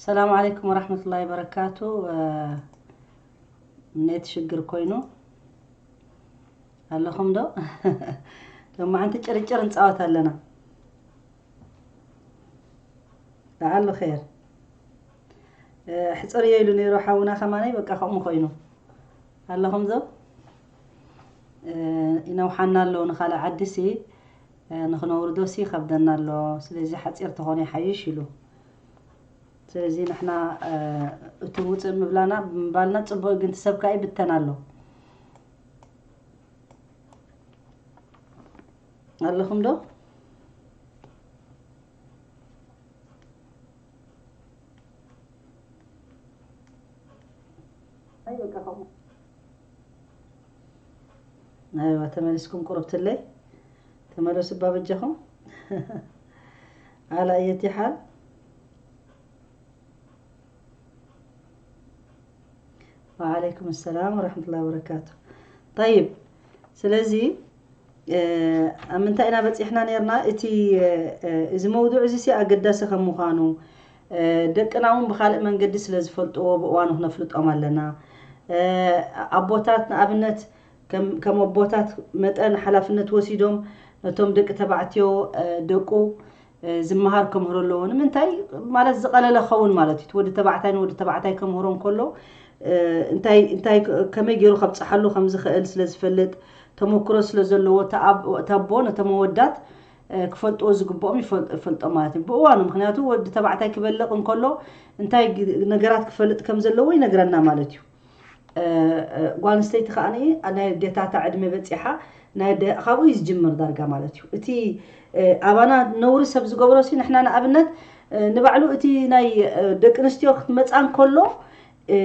ሰላም ዓለይኩም ወራህመቱላሂ ወበረካቱ። እ፣ ኔት ሽግር ኮይኑ ኣለኹም ዶ? ሎማዓንቲ ጭርጭር እንጻወት ኣለና። ለዓሉ ኸይር። እ፣ ሕጽር እየ ኢሉ ነይሩ ሓውና ከማነይ፣ በቃ ከምኡ ኮይኑ። ኣለኹም ዶ? እ፣ ይነውሓና ኣሎ ንኻልእ ዓዲ ሲ፣ እ፣ ንኽነውርዶ ሲ ይኸብደና ኣሎ። ስለዚ ሓጺር ተኾነ ይሓይሽ ኢሉ። ስለዚ ንሕና፣ እ፣ እቲ ውጽእ ምብላና፣ ምባልና ጽቡቕ፣ ግን እቲ ሰብ ከኣ ይብተን ኣሎ። ኣለኹም ዶ? ኣይ፣ በቃ፣ ከምኡ። ኣይዋ፣ ተመሊስኩም ቁርብትለይ። ተመለሱ እባ በጃኹም። ዓላ እየቲ ሓል። ወዓለይኩም ሰላም ወረሕመቱላሂ ወበረካቱ። ጠይብ፣ ስለዚ፣ እ፣ ኣብ ምንታይ ኢና በጺሕና ነይርና? እቲ፣ እ፣ እዚ መውዱዕ እዚ ሲ ኣገዳሲ ከም ምዃኑ፣ እ፣ ደቅና እውን ብኻልእ መንገዲ ስለ ዝፈልጥዎ ብእዋኑ ክነፍልጦም ኣለና። እ፣ ኣቦታት ንኣብነት ከም፣ ከም ኣቦታት መጠን ሓላፍነት ወሲዶም ነቶም ደቂ ተባዕትዮ፣ እ፣ ደቁ፣ እ፣ ዝመሃር ከምህሮ ኣለዎ። ንምንታይ? ማለት ዝቐለለ ክኸውን ማለት እዩ። እቲ ወዲ ተባዕታይ ንወዲ ተባዕታይ ከምህሮ እንከሎ፣ እ፣ እንታይ፣ እንታይ ከ-፣ ከመይ ገይሩ ከብጽሓሉ ከም ዝኽእል ስለ ዝፈልጥ፣ ተመክሮ ስለ ዘለዎ፣ እቲ ኣብ-፣ እቲ ኣቦ ነቶም ኣወዳት፣ እ፣ ክፈልጥዎ ዝግብኦም ይፈል-፣ ይፈልጦም ማለት እዩ። ብእዋኑ፣ ምኽንያቱ ወዲ ተባዕታይ ክበልቕ እንከሎ እንታይ ግ-፣ ነገራት ክፈልጥ ከም ዘለዎ ይነግረና ማለት እዩ። እ፣ እ፣ ጓል ኣንስተይቲ ከኣ ናይ ኣዴታታ ዕድመ በጺሓ፣ ናይ ኣደ-፣ ካብኡ እዩ ዝጅምር ዳርጋ ማለት እዩ። እቲ፣ እ፣ ኣባና ነውሪ ሰብ ዝገብሮ ሲ ንሕና ንኣብነት፣ እ፣ ንባዕሉ እቲ ናይ፣ እ፣ ደቂ ኣንስትዮ ክትመጻ እንከሎ፣ እ፣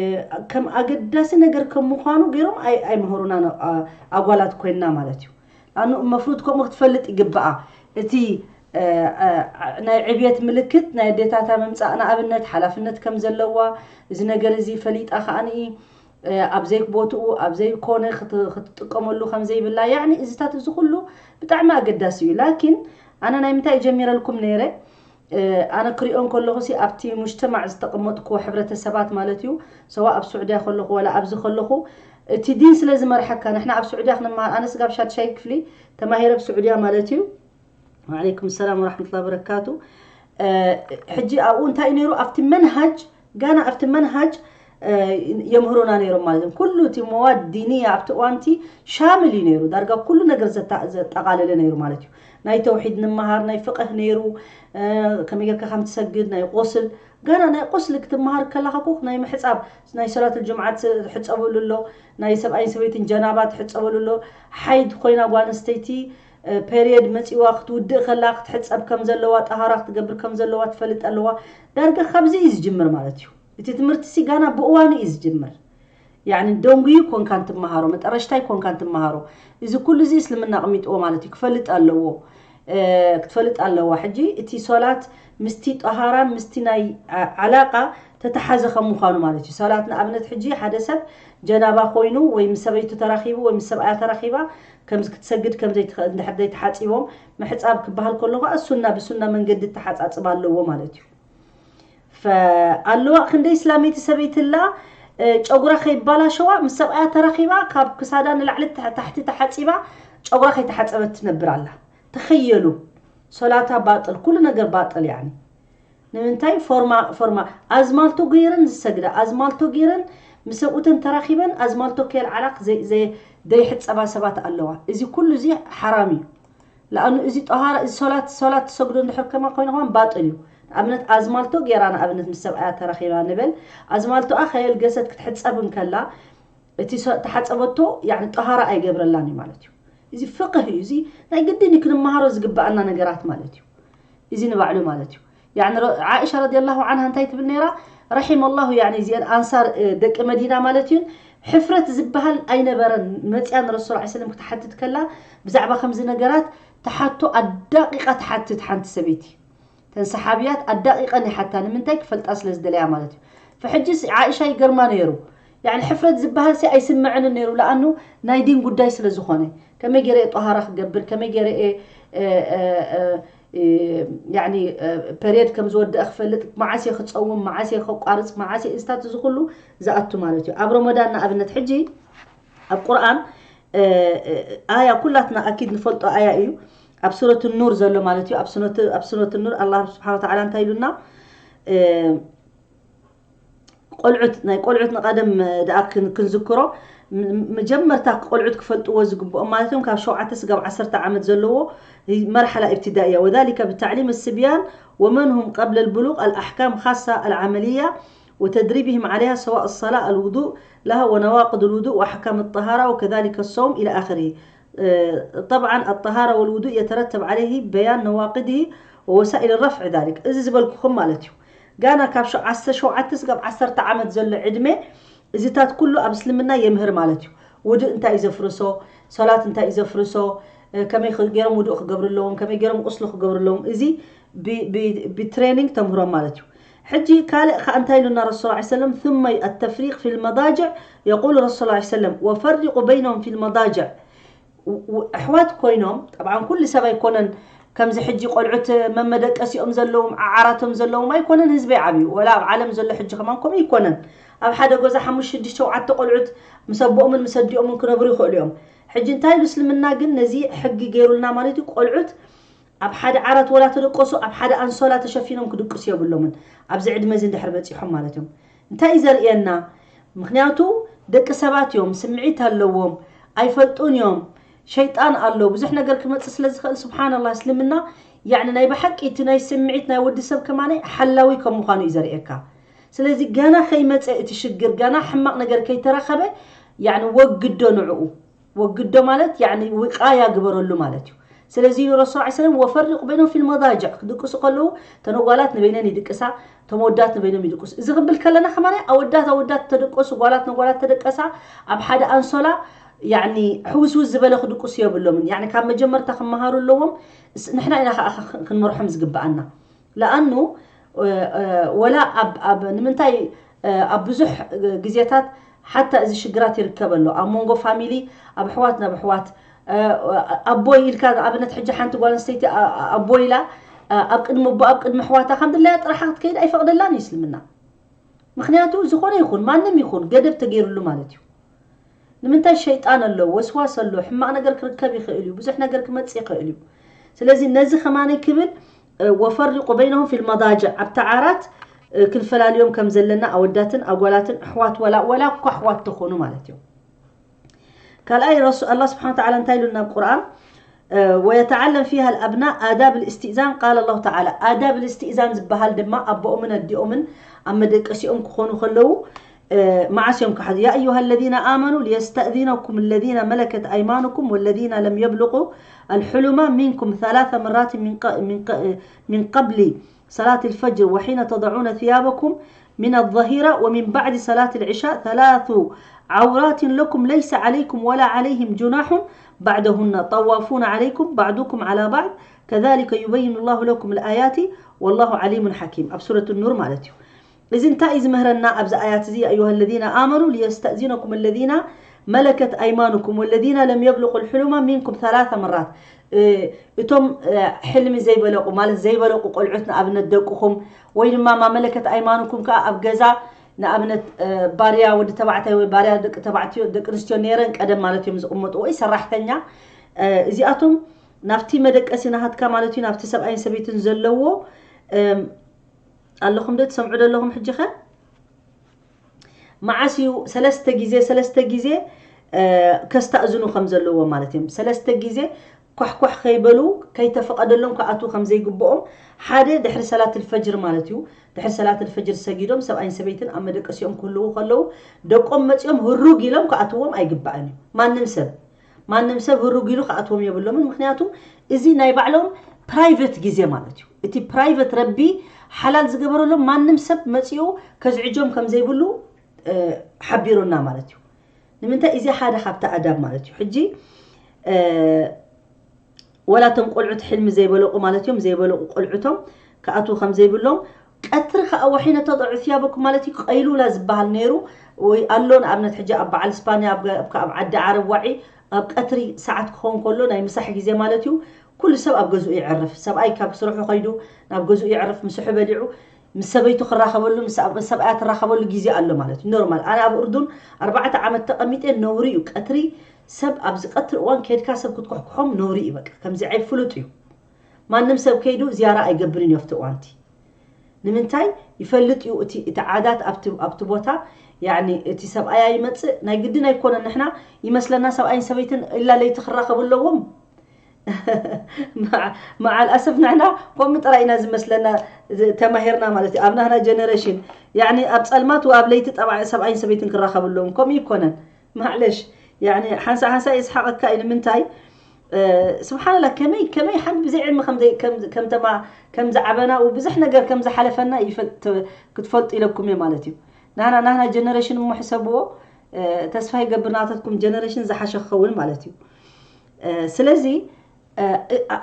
ከም ኣገዳሲ ነገር ከም ምዃኑ ገይሮም ኣይ-፣ ኣይምህሩናን፣ ኣ-፣ ኣጓላት ኮይንና ማለት እዩ። ኣኑ መፍሩድ ከምኡ ክትፈልጥ ይግብኣ። እቲ፣ እ፣ እ፣ ናይ ዕብየት ምልክት ናይ ኣዴታታ ምምጻእ ንኣብነት ሓላፍነት ከም ዘለዋ፣ እዚ ነገር እዚ ፈሊጣ ከኣ ንኢ፣ እ፣ ኣብ ዘይቦትኡ፣ ኣብ ዘይኮነ ክት-፣ ክትጥቀመሉ ከም ዘይብላ፣ ያዕኒ እዚታት እዚ ኩሉ ብጣዕሚ ኣገዳሲ እዩ። ላኪን ኣነ ናይ ምንታይ ጀሚረልኩም ነይረ? እ፣ ኣነ ክሪኦ እንከለኹ ሲ ኣብቲ ሙጅተማዕ ዝተቐመጥኩዎ ሕብረተሰባት ማለት እዩ፣ ሰዋ ኣብ ስዑድያ ከለኹ ወላ ኣብዚ ከለኹ፣ እቲ ዲን ስለ ዝመርሐካ፣ ንሕና ኣብ ስዑድያ ክንመሃር፣ ኣነ ስጋብ ሻድሻይ ክፍሊ ተማሂረ ኣብ ስዑድያ ማለት እዩ። ወዓለይኩም ሰላም ወራህመቱላሂ ወበረካቱ። እ፣ ሕጂ ኣብኡ እንታይ እዩ ነይሩ? ኣብቲ መንሃጅ፣ ጋና ኣብቲ መንሃጅ፣ እ፣ የምህሩና ነይሮም ማለት እዮም። ኩሉ እቲ መዋድ ዲንያ ኣብቲ እዋንቲ ሻምል እዩ ነይሩ። ዳርጋ ኩሉ ነገር ዘታ-፣ ዘጠቓለለ ነይሩ ማለት እዩ። ናይ ተውሒድ ንምሃር፣ ናይ ፍቕህ ነይሩ፣ እ፣ ከመይ ጌርካ ከም ትሰግድ፣ ናይ ቁስል፣ ጋና ናይ ቁስሊ ክትመሃር ከለኻ እኮ ናይ ምሕጻብ፣ ናይ ሰላቱል ጅምዓ ትሕጸበሉ ኣሎ፣ ናይ ሰብኣይን ሰበይትን ጀናባ ትሕጸበሉ ኣሎ፣ ሓይድ ኮይና ጓል ኣንስተይቲ፣ እ፣ ፔሪየድ መጺዋ ክትውድእ ከላ ክትሕጸብ ከም ዘለዋ፣ ጠሃራ ክትገብር ከም ዘለዋ ትፈልጥ ኣለዋ። ዳርጋ ካብዚ እዩ ዝጅምር ማለት እዩ። እቲ ትምህርቲ ሲ ጋና ብእዋኑ እዩ ዝጅምር። ያዕኒ ደንጉዩ ኮንካን ትመሃሮ፣ መጠረሽታይ ኮንካን ትመሃሮ። እዚ ኩሉ እዚ እስልምና ኣቕሚጥዎ ማለት እዩ። ክፈልጥ ኣለዎ። እ፣ ክትፈልጥ ኣለዋ። ሕጂ እቲ ሶላት ምስቲ ጠሃራን ምስቲ ናይ ዓ-፣ ዓላቃ ተተሓዘ ከም ምዃኑ ማለት እዩ። ሶላት ንኣብነት ሕጂ ሓደ ሰብ ጀናባ ኮይኑ ወይ ምስ ሰበይቱ ተራኺቡ ወይ ምስ ሰብኣያ ተራኺባ ከምዚ ክትሰግድ ከም ዘይትኽእል እንድሕር ዘይተሓጺቦም ምሕጻብ ክበሃል ከሎ ከኣ ሱና ብሱና መንገዲ እተሓጻጽባ ኣለዎ ማለት እዩ። ፈ-፣ ኣለዋ ክንደይ እስላመይቲ ሰበይቲ ኣላ፣ እ፣ ጨጉራ ከይባላሸዋ ምስ ሰብኣያ ተራኺባ ካብ ክሳዳ ንላዕሊ ታ-፣ ታሕቲ ተሓጺባ ጨጉራ ከይተሓጸበት ትነብር ኣላ። ተኸየሉ። ሶላታ ባጥል፣ ኩሉ ነገር ባጥል ያኒ። ንምንታይ? ፎርማ፣ ፎርማ ኣዝማልቶ ገይረን ዝሰግዳ፣ ኣዝማልቶ ገይረን ምስ ሰብኡተን ተራኺበን ኣዝማልቶ ከየልዓላ ዘይ-፣ ዘይ-፣ ዘይሕጸባ ሰባት ኣለዋ። እዚ ኩሉ እዚ ሓራም እዩ። ለኣኑ እዚ ጠሃራ፣ እዚ ሶላት፣ ሶላት ትሰግዶ እንድሕር ከማ ኮይነ ከማን ባጥል እዩ። ንኣብነት ኣዝማልቶ ገይራ፣ ንኣብነት ምስ ሰብኣያ ተራኺባ ንበል፣ ኣዝማልቶኣ ከየልገሰት ክትሕጸብ እንከላ፣ እቲ ሰ-፣ ተሓጸበቶ፣ ያዕኒ ጠሃራ ኣይገብረላን እዩ ማለት እዩ። እዚ ፍቅህ እዩ። እዚ ናይ ግድን እዩ ክንመሃሮ ዝግበኣና ነገራት ማለት እዩ። እዚ ንባዕሉ ማለት እዩ። ያዕኒ ረ-፣ ዓኢሻ ረዲየላሁ ዓንሃ እንታይ ትብል ነይራ? ረሒመ ላሁ፣ ያዕኒ እዚአን ኣንሳር፣ እ፣ ደቂ መዲና ማለት እዩ። ሕፍረት ዝበሃል ኣይነበረን። መጽያ ንረሱል ዓለይሂ ሰላም ክትሓትት ከላ ብዛዕባ ከምዚ ነገራት ተሓቶ ኣዳቂቃ ትሓትት ሓንቲ ሰበይቲ። እተን ሰሓብያት ኣዳቂቀን ይሓታ፣ ንምንታይ? ክፈልጣ ስለ ዝደለያ ማለት እዩ። ፈሕጂስ ዓኢሻ ይገርማ ነይሩ። ያዕኒ ሕፍረት ዝበሃል ሲ ኣይስምዐንን ነይሩ፣ ለኣኑ ናይ ዲን ጉዳይ ስለ ዝኾነ። ከመይ ገይረ እየ ጧሃራ ክገብር? ከመይ ገይረ እየ፣ እ፣ እ፣ እ፣ ያኒ ፐሪየድ ከም ዝወደአ ክፈልጥ፣ መዓስ እየ ክፀውም፣ መዓስ እየ ከቋርፅ፣ መዓስ እየ፣ እዚታት እዚ ኩሉ ዝኣቱ ማለት እዩ። ኣብ ረመዳን ንኣብነት ሕጂ ኣብ ቁርኣን ኣያ ኩላትና ኣኪድ ንፈልጦ ኣያ እዩ፣ ኣብ ሱረት ኑር ዘሎ ማለት እዩ። ኣብ ሱረት ኑር ኣላህ ስብሓን ወተዓላ እንታይ ኢሉና? ቆልዑት ናይ ቆልዑት ንቐደም ደኣ ክንዝክሮ፣ መጀመርታ ቆልዑት ክፈልጥዎ ዝግብኦም ማለት እዮም ካብ ሸውዓተ ስጋብ ዓሰርተ ዓመት ዘለዎ መርሓላ ኢብትዳእያ። وذلك بتعليم الصبيان ومن هم قبل البلوغ الأحكام خاصة العملية وتدريبهم عليها سواء الصلاة الوضوء لها ونواقض الوضوء وأحكام الطهارة وكذلك الصوم إلى آخره. طبعا الطهارة والوضوء يترتب عليه بيان نواقضه ووسائل الرفع ذلك. እዚ ዝበልኩኹም ማለት እዩ። ጋና ካብ ሸ- ዓሰርተ ሸውዓተ ስጋብ ዓሰርተ ዓመት ዘሎ ዕድመ እዚታት ኩሉ ኣብ እስልምና የምህር ማለት እዩ። ውዱእ እንታይ እዩ ዘፍርሶ፣ ሰላት እንታይ እዩ ዘፍርሶ፣ ከመይ ገይሮም ውዱእ ክገብሩ ኣለዎም፣ ከመይ ገይሮም ቁስሉ ክገብሩ ኣለዎም፣ እዚ ብትሬኒንግ ተምህሮም ማለት እዩ። ሕጂ ካልእ ከ እንታይ ኢሉና ረሱል ላ ሰለም ثم التفريق في المضاجع يقول رسول الله صلى الله عليه وسلم وفرقوا بينهم في المضاجع ኣሕዋት ኮይኖም ጠብዓን ኩሉ ሰብ ኣይኮነን። ከምዚ ሕጂ ቆልዑት መመደቀሲኦም ዘለዎም ዓዓራቶም ዘለዎም ኣይኮነን ህዝቢ ዓብዩ ወላ ኣብ ዓለም ዘሎ ሕጂ ከማን ከምኡ ይኮነን። ኣብ ሓደ ገዛ ሓሙሽ ሽዱሽተ ሸውዓተ ቆልዑት ምስ ኣቦኦምን ምስ ኣዲኦምን ክነብሩ ይኽእሉ እዮም። ሕጂ እንታይ ኢሉ እስልምና ግን ነዚ ሕጊ ገይሩልና ማለት እዩ። ቆልዑት ኣብ ሓደ ዓራት ወላ ተደቀሱ ኣብ ሓደ ኣንሶላ ተሸፊኖም ክድቅሱ የብሎምን። ኣብዚ ዕድመ እዚ እንድሕር በፂሖም ማለት እዮም። እንታይ እዩ ዘርእየና? ምክንያቱ ደቂ ሰባት እዮም፣ ስምዒት ኣለዎም፣ ኣይፈልጡን እዮም። ሸይጣን ኣሎ፣ ብዙሕ ነገር ክመፅእ ስለ ዝኽእል ስብሓንላ እስልምና ያኒ ናይ ብሓቂ እቲ ናይ ስምዒት ናይ ወዲ ሰብ ከማነ ሓላዊ ከም ምዃኑ እዩ ዘርእየካ። ስለዚ ገና ከይመፀ እቲ ሽግር ገና ሕማቕ ነገር ከይተረኸበ ያኒ ወግዶ ንዕኡ ወግዶ ማለት ያኒ ውቃያ ግበረሉ ማለት እዩ። ስለዚ ረሱል ላ ሰለም ወፈሪቁ በይኖም ፊል መዳጅዕ ክድቅሱ ከለዉ ተነጓላት ንበይነን ይድቅሳ ተመወዳት ንበይኖም ይድቅሱ። እዚ ክብል ከለና ከማና ኣወዳት ኣወዳት ተደቀሱ ጓላት ንጓላት ተደቀሳ ኣብ ሓደ ኣንሶላ ያኒ ሕውስውስ ዝበለ ክድቅሱ የብሎምን። ያኒ ካብ መጀመርታ ክመሃሩ ኣለዎም። ንሕና ኢና ከዓ ክንመርሖም ዝግብኣና። ለኣኑ ወላ ኣብ ንምንታይ ኣብ ብዙሕ ግዜታት ሓታ እዚ ሽግራት ይርከብ ኣሎ ኣብ መንጎ ፋሚሊ ኣብ ኣሕዋት ናብ ኣሕዋት ኣቦይ ኢልካ ንኣብነት ሕጂ ሓንቲ ጓል ኣንስተይቲ ኣቦ ኢላ ኣብ ቅድሚ ኣቦ ኣብ ቅድሚ ኣሕዋታ ከም ድላያ ጥራሓ ክትከይድ ኣይፈቕደላን እዩ እስልምና። ምክንያቱ ዝኾነ ይኹን ማንም ይኹን ገደብ ተገይሩሉ ማለት እዩ። ንምንታይ ሸይጣን ኣሎ፣ ወስዋስ ኣሎ፣ ሕማቕ ነገር ክርከብ ይኽእል እዩ፣ ብዙሕ ነገር ክመጽእ ይኽእል እዩ። ስለዚ ነዚ ከማነይ ክብል ወፈሪቁ በይነሁም ፊል መዳጅዕ ኣብቲ ዓራት ክንፈላልዮም ከም ዘለና ኣወዳትን ኣጓላትን ኣሕዋት ወላ ወላ እኳ ኣሕዋት ተኾኑ ማለት እዮም። ካልኣይ ረሱ ኣላ ስብሓን ተዓላ እንታይ ኢሉ ናብ ቁርኣን ويتعلم فيها الأبناء آداب الاستئذان قال الله تعالى آداب الاستئذان ዝበሃል ድማ ኣቦኦምን ኣዲኦምን ኣብ መደቀሲኦም ክኾኑ ከለዉ መዓስ እዮም ክሓዙ يا أيها الذين آمنوا ليستأذنكم الذين ملكت أيمانكم والذين لم يبلغوا الحلم منكم ثلاث مرات من, من, من قبل صلاة الفجر وحين تضعون ثيابكم من الظهيرة ومن بعد صلاة العشاء ثلاث عورات لكم ليس عليكم ولا عليهم جناح بعدهن طوافون عليكم بعضكم على بعض كذلك يبين الله لكم الآيات والله عليم حكيم ኣብ ሱረት ኑር ማለት እዩ። እዚ እንታይ እዩ ዝምህረና ኣብዚ ኣያት እዚ يا أيها الذين آمنوا ليستأذنكم الذين ملكت أيمانكم والذين لم يبلغوا الحلم منكم ثلاث مرات እቶም ሕልሚ ዘይበለቑ ማለት ዘይበለቑ ቆልዑት ንኣብነት ደቅኹም ወይ ድማ ما ملكت أيمانكم ከዓ ኣብ ገዛ ንኣብነት ባርያ ወዲ ተባዕታይ ወይ ባርያ ደቂ ተባዕትዮ ደቂ ኣንስትዮ ነይረን ቀደም ማለት እዮም ዝቕመጡ ወይ ሰራሕተኛ እዚኣቶም ናብቲ መደቀሲ ናሃትካ ማለት እዩ ናብቲ ሰብኣይን ሰበይትን ዘለዎ ኣለኹም ዶ ትሰምዑ ዘለኹም ሕጂ ኸ መዓስ እዩ ሰለስተ ግዜ ሰለስተ ግዜ ከስተእዝኑ ከም ዘለዎ ማለት እዮም ሰለስተ ግዜ ኳሕኳሕ ከይበሉ ከይተፈቐደሎም ክኣትዉ ከም ዘይግብኦም ሓደ ድሕሪ ሰላት ልፈጅር ማለት እዩ ድሕሪ ሰላት ልፈጅር ሰጊዶም ሰብኣይን ሰበይትን ኣብ መደቀሲኦም ክህልዉ ከለዉ ደቆም መፂኦም ህሩግ ኢሎም ክኣትዎም ኣይግባእን እዩ ማንም ሰብ ማንም ሰብ ህሩግ ኢሉ ክኣትዎም የብሎምን ምክንያቱ እዚ ናይ ባዕሎም private ግዜ ማለት እዩ እቲ private ረቢ ሓላል ዝገበረሎም ማንም ሰብ መፂኡ ከዝዕጆም ከም ዘይብሉ ሓቢሩና ማለት እዩ ንምንታይ እዚ ሓደ ካብቲ ኣዳብ ማለት እዩ ሕጂ ወላ ቶም ቆልዑት ሕልሚ ዘይበለቁ ማለት እዮም ዘይበለቁ ቆልዑቶም ክኣትዉ ከም ዘይብሎም ቀትሪ ከዓ وحين تضعون ثيابكم ማለት እዩ ቀይሉላ ዝበሃል ነይሩ ወይ ኣሎ ንኣብነት ሕጂ ኣብ በዓል ስፓንያ ኣብ ዓዲ ዓረብ ዋዒ ኣብ ቀትሪ ሰዓት ክኸውን ከሎ ናይ ምሳሕ ግዜ ማለት እዩ ኩሉ ሰብ ኣብ ገዝኡ ይዕርፍ። ሰብኣይ ካብ ስርሑ ከይዱ ናብ ገዝኡ ይዕርፍ፣ ምስሑ በሊዑ ምስ ሰበይቱ ክራኸበሉ፣ ምስ ኣብ- ምስ ሰብኣያ ትራኸበሉ ግዜ ኣሎ ማለት እዩ። ኖርማል። ኣነ ኣብ እርዱን ኣርባዕተ ዓመት ተቐሚጠ፣ ነውሪ እዩ። ቀትሪ ሰብ ኣብዚ ቀትሪ እዋን ከድካ ሰብ ክትኩሕኩሖም ነውሪ እዩ። በቃ ከምዚ ዓይብ ፍሉጥ እዩ። ማንም ሰብ ከይዱ ዝያራ ኣይገብርን እዩ ኣብቲ እዋንቲ። ንምንታይ ይፈልጥ እዩ እቲ እቲ ዓዳት ኣብቲ ኣብቲ ቦታ። ያኒ እቲ ሰብኣያ ይመጽእ ናይ ግድን ኣይኮነን። ንሕና ይመስለና ሰብኣይን ሰበይትን ኢላ ለይቲ ክራኸቡ ኣለዎም። መዓል ኣሰፍ ንሕና ከምኡ ጥራይ ኢና ዝመስለና። ተማሂርና ማለት እዩ ኣብ ናህና ጀነሬሽን። ያኒ ኣብ ጸልማት ኣብ ለይቲ ጠባዕ ሰብኣይን ሰበይትን ክራኸቡ ኣለዎም። ከምኡ ይኮነን። ማዕለሽ። ያኒ ሓንሳ ሓንሳ የስሓቐካ እዩ። ንምንታይ ስብሓንላ ከመይ ከመይ ሓንቲ ብዘይ ዕድሚ ከምተማ ከም ዝዓበና ብዙሕ ነገር ከም ዝሓለፈና ክትፈልጡ ኢለኩም እየ ማለት እዩ። ናህና ናህና ጀነሬሽን እሞ ሕሰብዎ። ተስፋ ይገብር ናተትኩም ጀነሬሽን ዝሓሸ ክኸውን ማለት እዩ። ስለዚ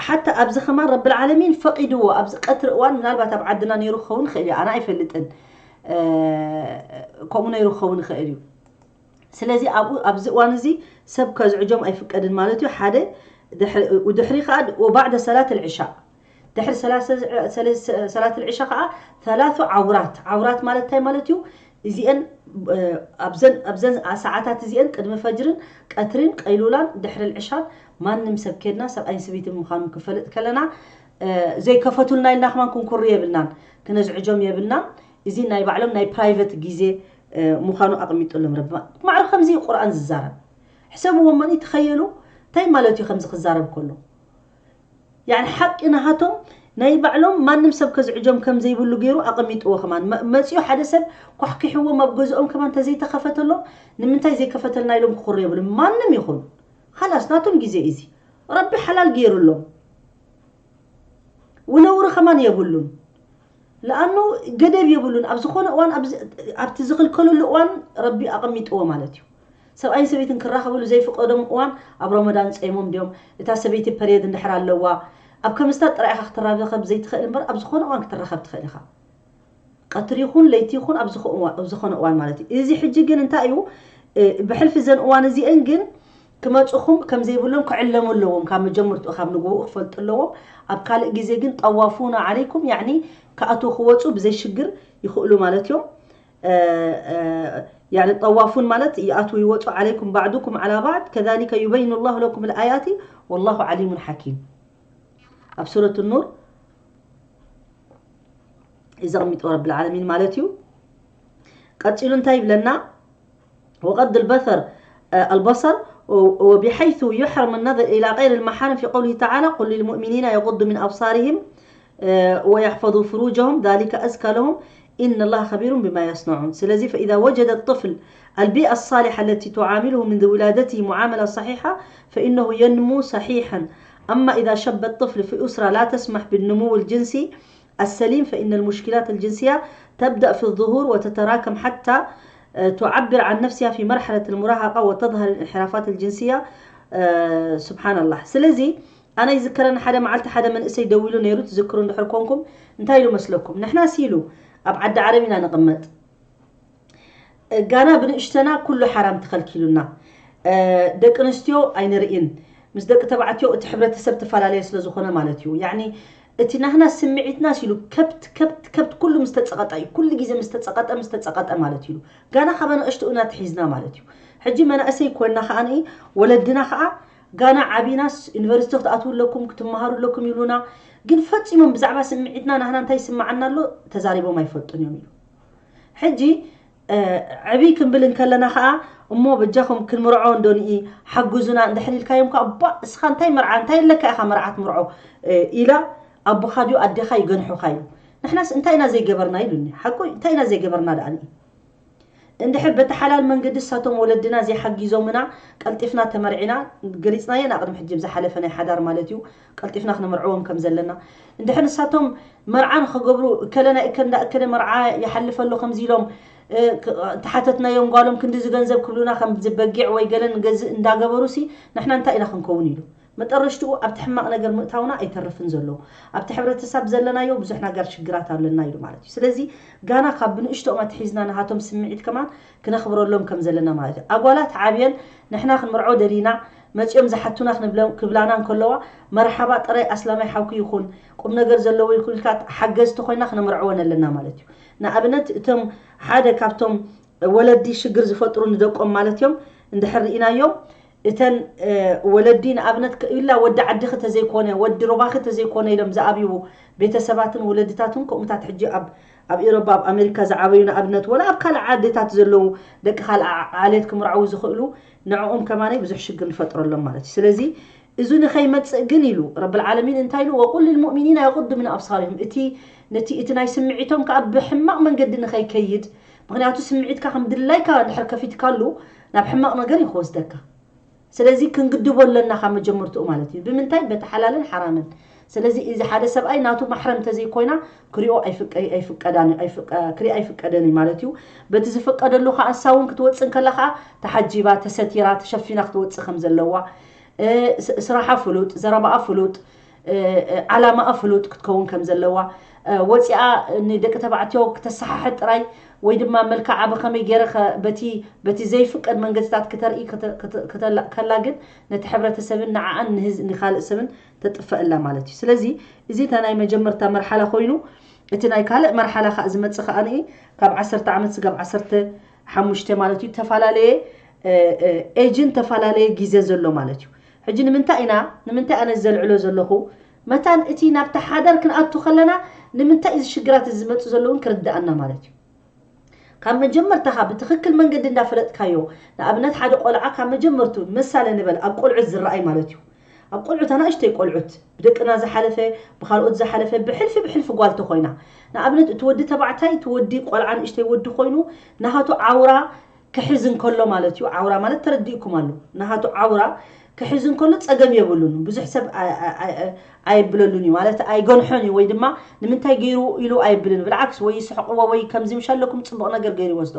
ሓታ ኣብዚ ከማን ረብል ዓለሚን ፈቒድዎ ኣብዚ ቀትሪ እዋን ምናልባት ኣብ ዓድና ነይሩ ክኸውን ይኽእል እዩ። ኣነ ኣይፈልጥን። ከምኡ ነይሩ ክኸውን ይኽእል እዩ። ስለዚ ኣብኡ ኣብዚ እዋን እዚ ሰብ ከዝዕጆም ኣይፍቀድን ማለት እዩ። ሓደ ድሕሪ ከዓ ወባዕደ ሰላት ልዕሻ ድሕሪ ሰላት ልዕሻ ከዓ ተላቱ ዓውራት ዓውራት ማለት እንታይ ማለት እዩ? እዚአን ኣብዘን ኣብዘን ሰዓታት እዚአን ቅድሚ ፈጅርን ቀትርን ቀይሉላን ድሕሪ ልዕሻን ማንም ሰብ ከድና ሰብኣይን ሰበይትን ምዃኑ ክፈልጥ ከለና ዘይከፈቱልና ኢልና ከማን ክንኩሪ የብልናን። ክነዝዕጆም የብልናን። እዚ ናይ ባዕሎም ናይ ፕራይቨት ግዜ ምዃኑ ኣቐሚጡሎም ረቢ። ማዕረ ከምዚ ቁርኣን ዝዛረብ ሕሰብዎ። መን ትኸየሉ እንታይ ማለት እዩ ከምዚ ክዛረብ ከሎ? ያኒ ሓቂ ናሃቶም ናይ ባዕሎም ማንም ሰብ ከዝዕጆም ከም ዘይብሉ ገይሩ ኣቐሚጥዎ። ከማን መ- መፂኡ ሓደ ሰብ ኳሕኪሕዎም ኣብ ገዝኦም ከማን ተዘይተኸፈተሎም ንምንታይ ዘይከፈተልና ኢሎም ክኹሩ የብሉ። ማንም ይኹን ኻላስ ናቶም ግዜ እዚ ረቢ ሓላል ገይሩሎም። ውነውሪ ከማን የብሉን። ለኣኑ ገደብ የብሉን። ኣብ ዝኾነ እዋን ኣብቲ ዝኽልከሉሉ እዋን ረቢ ኣቐሚጥዎ ማለት እዩ። ሰብኣይን ሰበይትን ክራኸብሉ ዘይፍቀዶም እዋን ኣብ ረመዳን ጸይሞም ድዮም? እታ ሰበይቲ ፐርየድ እንድሕር ኣለዋ ኣብ ከምስታት ጥራይ ኢኻ ክትራኸብ ዘይትኽእል እምበር ኣብ ዝኾነ እዋን ክትራኸብ ትኽእል ኢኻ። ቀትሪ ይኹን ለይቲ ይኹን ኣብ ዝኾነ እዋን ማለት እዩ። እዚ ሕጂ ግን እንታይ እዩ ብሕልፊ ዘን እዋን እዚአን ግን ክመፁኹም ከም ዘይብሎም ክዕለሙ ኣለዎም። ካብ መጀመርትኡ ካብ ንግሆኡ ክፈልጡ ኣለዎም። ኣብ ካልእ ግዜ ግን ጠዋፉና ዓለይኩም ያኒ ክኣትዉ ክወፁ ብዘይ ሽግር ይኽእሉ ማለት እዮም። ያኒ ጠዋፉን ማለት ይኣትዉ ይወፁ ዓለይኩም ባዕዱኩም ዓላ ባዕድ ከዛሊከ ዩበይኑ ላሁ ለኩም ልኣያቲ ወላሁ ዓሊሙን ሓኪም። ኣብ ሱረት ኑር እዩ ዘቕሚጦ ረብል ዓለሚን ማለት እዩ። ቀፂሉ እንታይ ይብለና? وغض البصر البصر وبحيث يحرم النظر إلى غير المحارم في قوله تعالى قل للمؤمنين يغضوا من أبصارهم ويحفظوا فروجهم ذلك أزكى لهم إن الله خبير بما يصنعون. ስለዚ فإذا وجد الطفل البيئة الصالحة التي تعامله منذ ولادته معاملة صحيحة فإنه ينمو صحيحا. أما إذا شب الطفل في أسرة لا تسمح بالنمو الجنسي السليم فإن المشكلات الجنسية تبدأ في الظهور وتتراكم حتى تعبر عن نفسها في مرحلة المراهقة وتظهر الانحرافات الجنسية. سبحان الله. ስለዚ ኣነ ይዝከረኒ ሓደ መዓልቲ ሓደ መንእሰይ ደው ኢሉ ነይሩ፣ ትዝክሩ እንድሕር ኮንኩም እንታይ ኢሉ መስለኩም? ንሕና ሲሉ ኣብ ዓዲ ዓረብ ኢና ንቕመጥ። ጋና ብንእሽተና ኩሉ ሓራም ተኸልኪሉና። ደቂ ኣንስትዮ ኣይንርእን። ምስ ደቂ ተባዕትዮ እቲ ሕብረተሰብ ተፈላለየ ስለ ዝኾነ ማለት እዩ። ያኒ እቲ ናህና ስምዒትና ሲሉ ከብት ከብት ከብት ኩሉ ምስ ተጸቐጠ እዩ። ኩሉ ግዜ ምስ ተጸቐጠ ምስ ተጸቐጠ ማለት እዩ። ጋና ካብ ኣናእሽቱ እናትሒዝና ማለት እዩ። ሕጂ መናእሰይ ኮይና ከኣ ወለድና ከኣ ጋና ዓቢናስ ዩኒቨርሲቲ ክትኣትዉ ኣለኩም ክትመሃሩ ኣለኩም ይብሉና። ግን ፈጺሞም ብዛዕባ ስምዒትና ናህና እንታይ ይስምዓና ኣሎ ተዛሪቦም ኣይፈልጡን እዮም ኢሉ። ሕጂ ዕብይ ክንብል እንከለና ከዓ እሞ በጃኹም ክንምርዖ እንዶ ንኢ ሓግዙና እንድሕር ኢልካዮም ከዓ ባ እስኻ እንታይ መርዓ እንታይ ኣለካ ኢኻ መርዓ ትምርዖ ኢላ ኣቦኻ ድዩ ኣዴኻ ይገንሑኻ እዩ። ንሕናስ እንታይ ኢና ዘይገበርና ኢሉኒ ሓቁ እንታይ ኢና ዘይገበርና ደኣ ንኢ እንድሕር በቲ ሓላል መንገዲ እሳቶም ወለድና ዘይሓጊዞምና ቀልጢፍና ተመርዒና ገሊፅናዮ ኢና ቅድሚ ሕጂ ብዝሓለፈ ናይ ሓዳር ማለት እዩ ቀልጢፍና ክነምርዕዎም ከም ዘለና እንድሕር ንሳቶም መርዓ ንኸገብሩ እከለ ናይ እከ እንዳ እከለ መርዓ ይሓልፍ ኣሎ ከምዚ ኢሎም እንተሓተትናዮም ጓሎም ክንዲ ዝገንዘብ ክብሉና ከምዚ በጊዕ ወይ ገለ ንገዝእ እንዳገበሩ ሲ ንሕና እንታይ ኢና ክንከውን ኢሉ መጠረሽትኡ ኣብቲ ሕማቕ ነገር ምእታውና ኣይተርፍን ዘሎ ኣብቲ ሕብረተሰብ ዘለናዮ ብዙሕ ነገር ሽግራት ኣለና ኢሉ ማለት እዩ ስለዚ ጋና ካብ ብንእሽቶኦም ኣትሒዝና ንሃቶም ስምዒት ከማን ክነኽብረሎም ከም ዘለና ማለት እዩ ኣጓላት ዓብየን ንሕና ክንምርዖ ደሊና መጺኦም ዝሓቱና ክንብለ- ክብላና እንከለዋ፣ መርሓባ ጥራይ ኣስላማይ ሓውኪ ይኹን፣ ቁም ነገር ዘለዎ ይኹን ኢልካ ሓገዝቲ ኮይና ክነምርዕወን ኣለና ማለት እዩ። ንኣብነት፣ እቶም ሓደ ካብቶም ወለዲ ሽግር ዝፈጥሩ ንደቆም ማለት እዮም፣ እንድሕር ርኢናዮም፣ እተን ወለዲ ንኣብነት ኢላ ወዲ ዓድኺ ተዘይኮነ ወዲ ሩባኺ ተዘይኮነ ኢሎም ዝኣብዩ ቤተሰባትን ወለድታትን ከምኡታት ሕጂ ኣብ ኣብ ኤሮባ ኣብ ኣሜሪካ ዝዓበዩ ንኣብነት ወላ ኣብ ካልእ ዓድታት ዘለዉ ደቂ ካልእ ዓሌት ክምርዓዉ ዝኽእሉ ንዕኦም ከማነይ ብዙሕ ሽግር ንፈጥረሎም ማለት እዩ። ስለዚ እዚ ንኸይመፅእ ግን ኢሉ ረብል ዓለሚን እንታይ ኢሉ ወቁል ልልሙእሚኒን ያቁዱ ምን ኣብሳሪሁም እቲ ነቲ እቲ ናይ ስምዒቶም ከዓ ብሕማቕ መንገዲ ንኸይከይድ ምክንያቱ ስምዒትካ ከም ድላይካ ድሕር ከፊትካሉ ናብ ሕማቕ ነገር እዩ ክወስደካ። ስለዚ ክንግድቦ ኣለና ካብ መጀመርትኡ ማለት እዩ። ብምንታይ? በቲ ሓላልን ሓራምን። ስለዚ እዚ ሓደ ሰብኣይ ናቱ ማሕረም እንተዘይኮይና ክሪኦ ኣይፍቀ- ኣይፍቀዳን እዩ- ኣይፍቀ- ክሪኣ ኣይፍቀደን እዩ ማለት እዩ። በቲ ዝፍቀደሉ ከዓ እሳ እውን ክትወፅእ እንከላ ከዓ ተሓጂባ፣ ተሰቲራ፣ ተሸፊና ክትወፅእ ከም ዘለዋ፣ እ፣ ስ- ስራሓ ፍሉጥ፣ ዘረባኣ ፍሉጥ፣ እ፣ እ፣ ዓላማኣ ፍሉጥ ክትከውን ከም ዘለዋ፣ እ፣ ወፂኣ ንደቂ ተባዕትዮ ክተሰሓሕጥ ጥራይ ወይ ድማ መልክዓ ብኸመይ ገይረ ከ በቲ በቲ ዘይፍቀድ መንገድታት ክተርኢ ክተ- ክተ- ክተላ- ከላ ግን ነቲ ሕብረተሰብን ንዓኣን ንህዝ- ንኻልእ ሰብን ተጥፈእላ ማለት እዩ። ስለዚ እዚ እታ ናይ መጀመርታ መርሓላ ኮይኑ እቲ ናይ ካልእ መርሓላ ከዓ ዝመፅእ ከዓ ንኢ ካብ ዓሰርተ ዓመት ስጋብ ዓሰርተ ሓሙሽተ ማለት እዩ ተፈላለየ እ፣ እ፣ ኤጅን ተፈላለየ ግዜ ዘሎ ማለት እዩ። ሕጂ ንምንታይ ኢና ንምንታይ ኣነ ዘልዕሎ ዘለኹ መታን እቲ ናብቲ ሓዳር ክንኣቱ ከለና ንምንታይ እዚ ሽግራት እዚ ዝመፁ ዘለውን ክርድኣና ማለት እዩ። ካብ መጀመርታኻ ብትኽክል መንገዲ እንዳፈለጥካዮ ንኣብነት ሓደ ቆልዓ ካብ መጀመርቱ ምሳሌ ንበል ኣብ ቆልዑት ዝረኣይ ማለት እዩ። ኣብ ቆልዑት ኣናእሽተይ ቆልዑት ብደቅና ዝሓለፈ ብካልኦት ዝሓለፈ ብሕልፊ ብሕልፊ ጓል ተኮይና ንኣብነት እቲ ወዲ ተባዕታይ እቲ ወዲ ቆልዓ ንእሽተይ ወዲ ኮይኑ ናሃቱ ዓውራ ክሕዝ እንከሎ ማለት እዩ። ዓውራ ማለት ተረዲእኩም ኣሎ። ናሃቱ ዓውራ ክሕዝ እንከሎ ጸገም የብሉን። ብዙሕ ሰብ ኣየብለሉን እዩ ማለት ኣይገንሖን እዩ ወይ ድማ ንምንታይ ገይሩ ኢሉ ኣይብልን። ብልዓክስ ወይ ይስሕቅዎ ወይ ከምዚ ምሽ ኣለኩም ጽቡቕ ነገር ገይሩ ይወስዶ።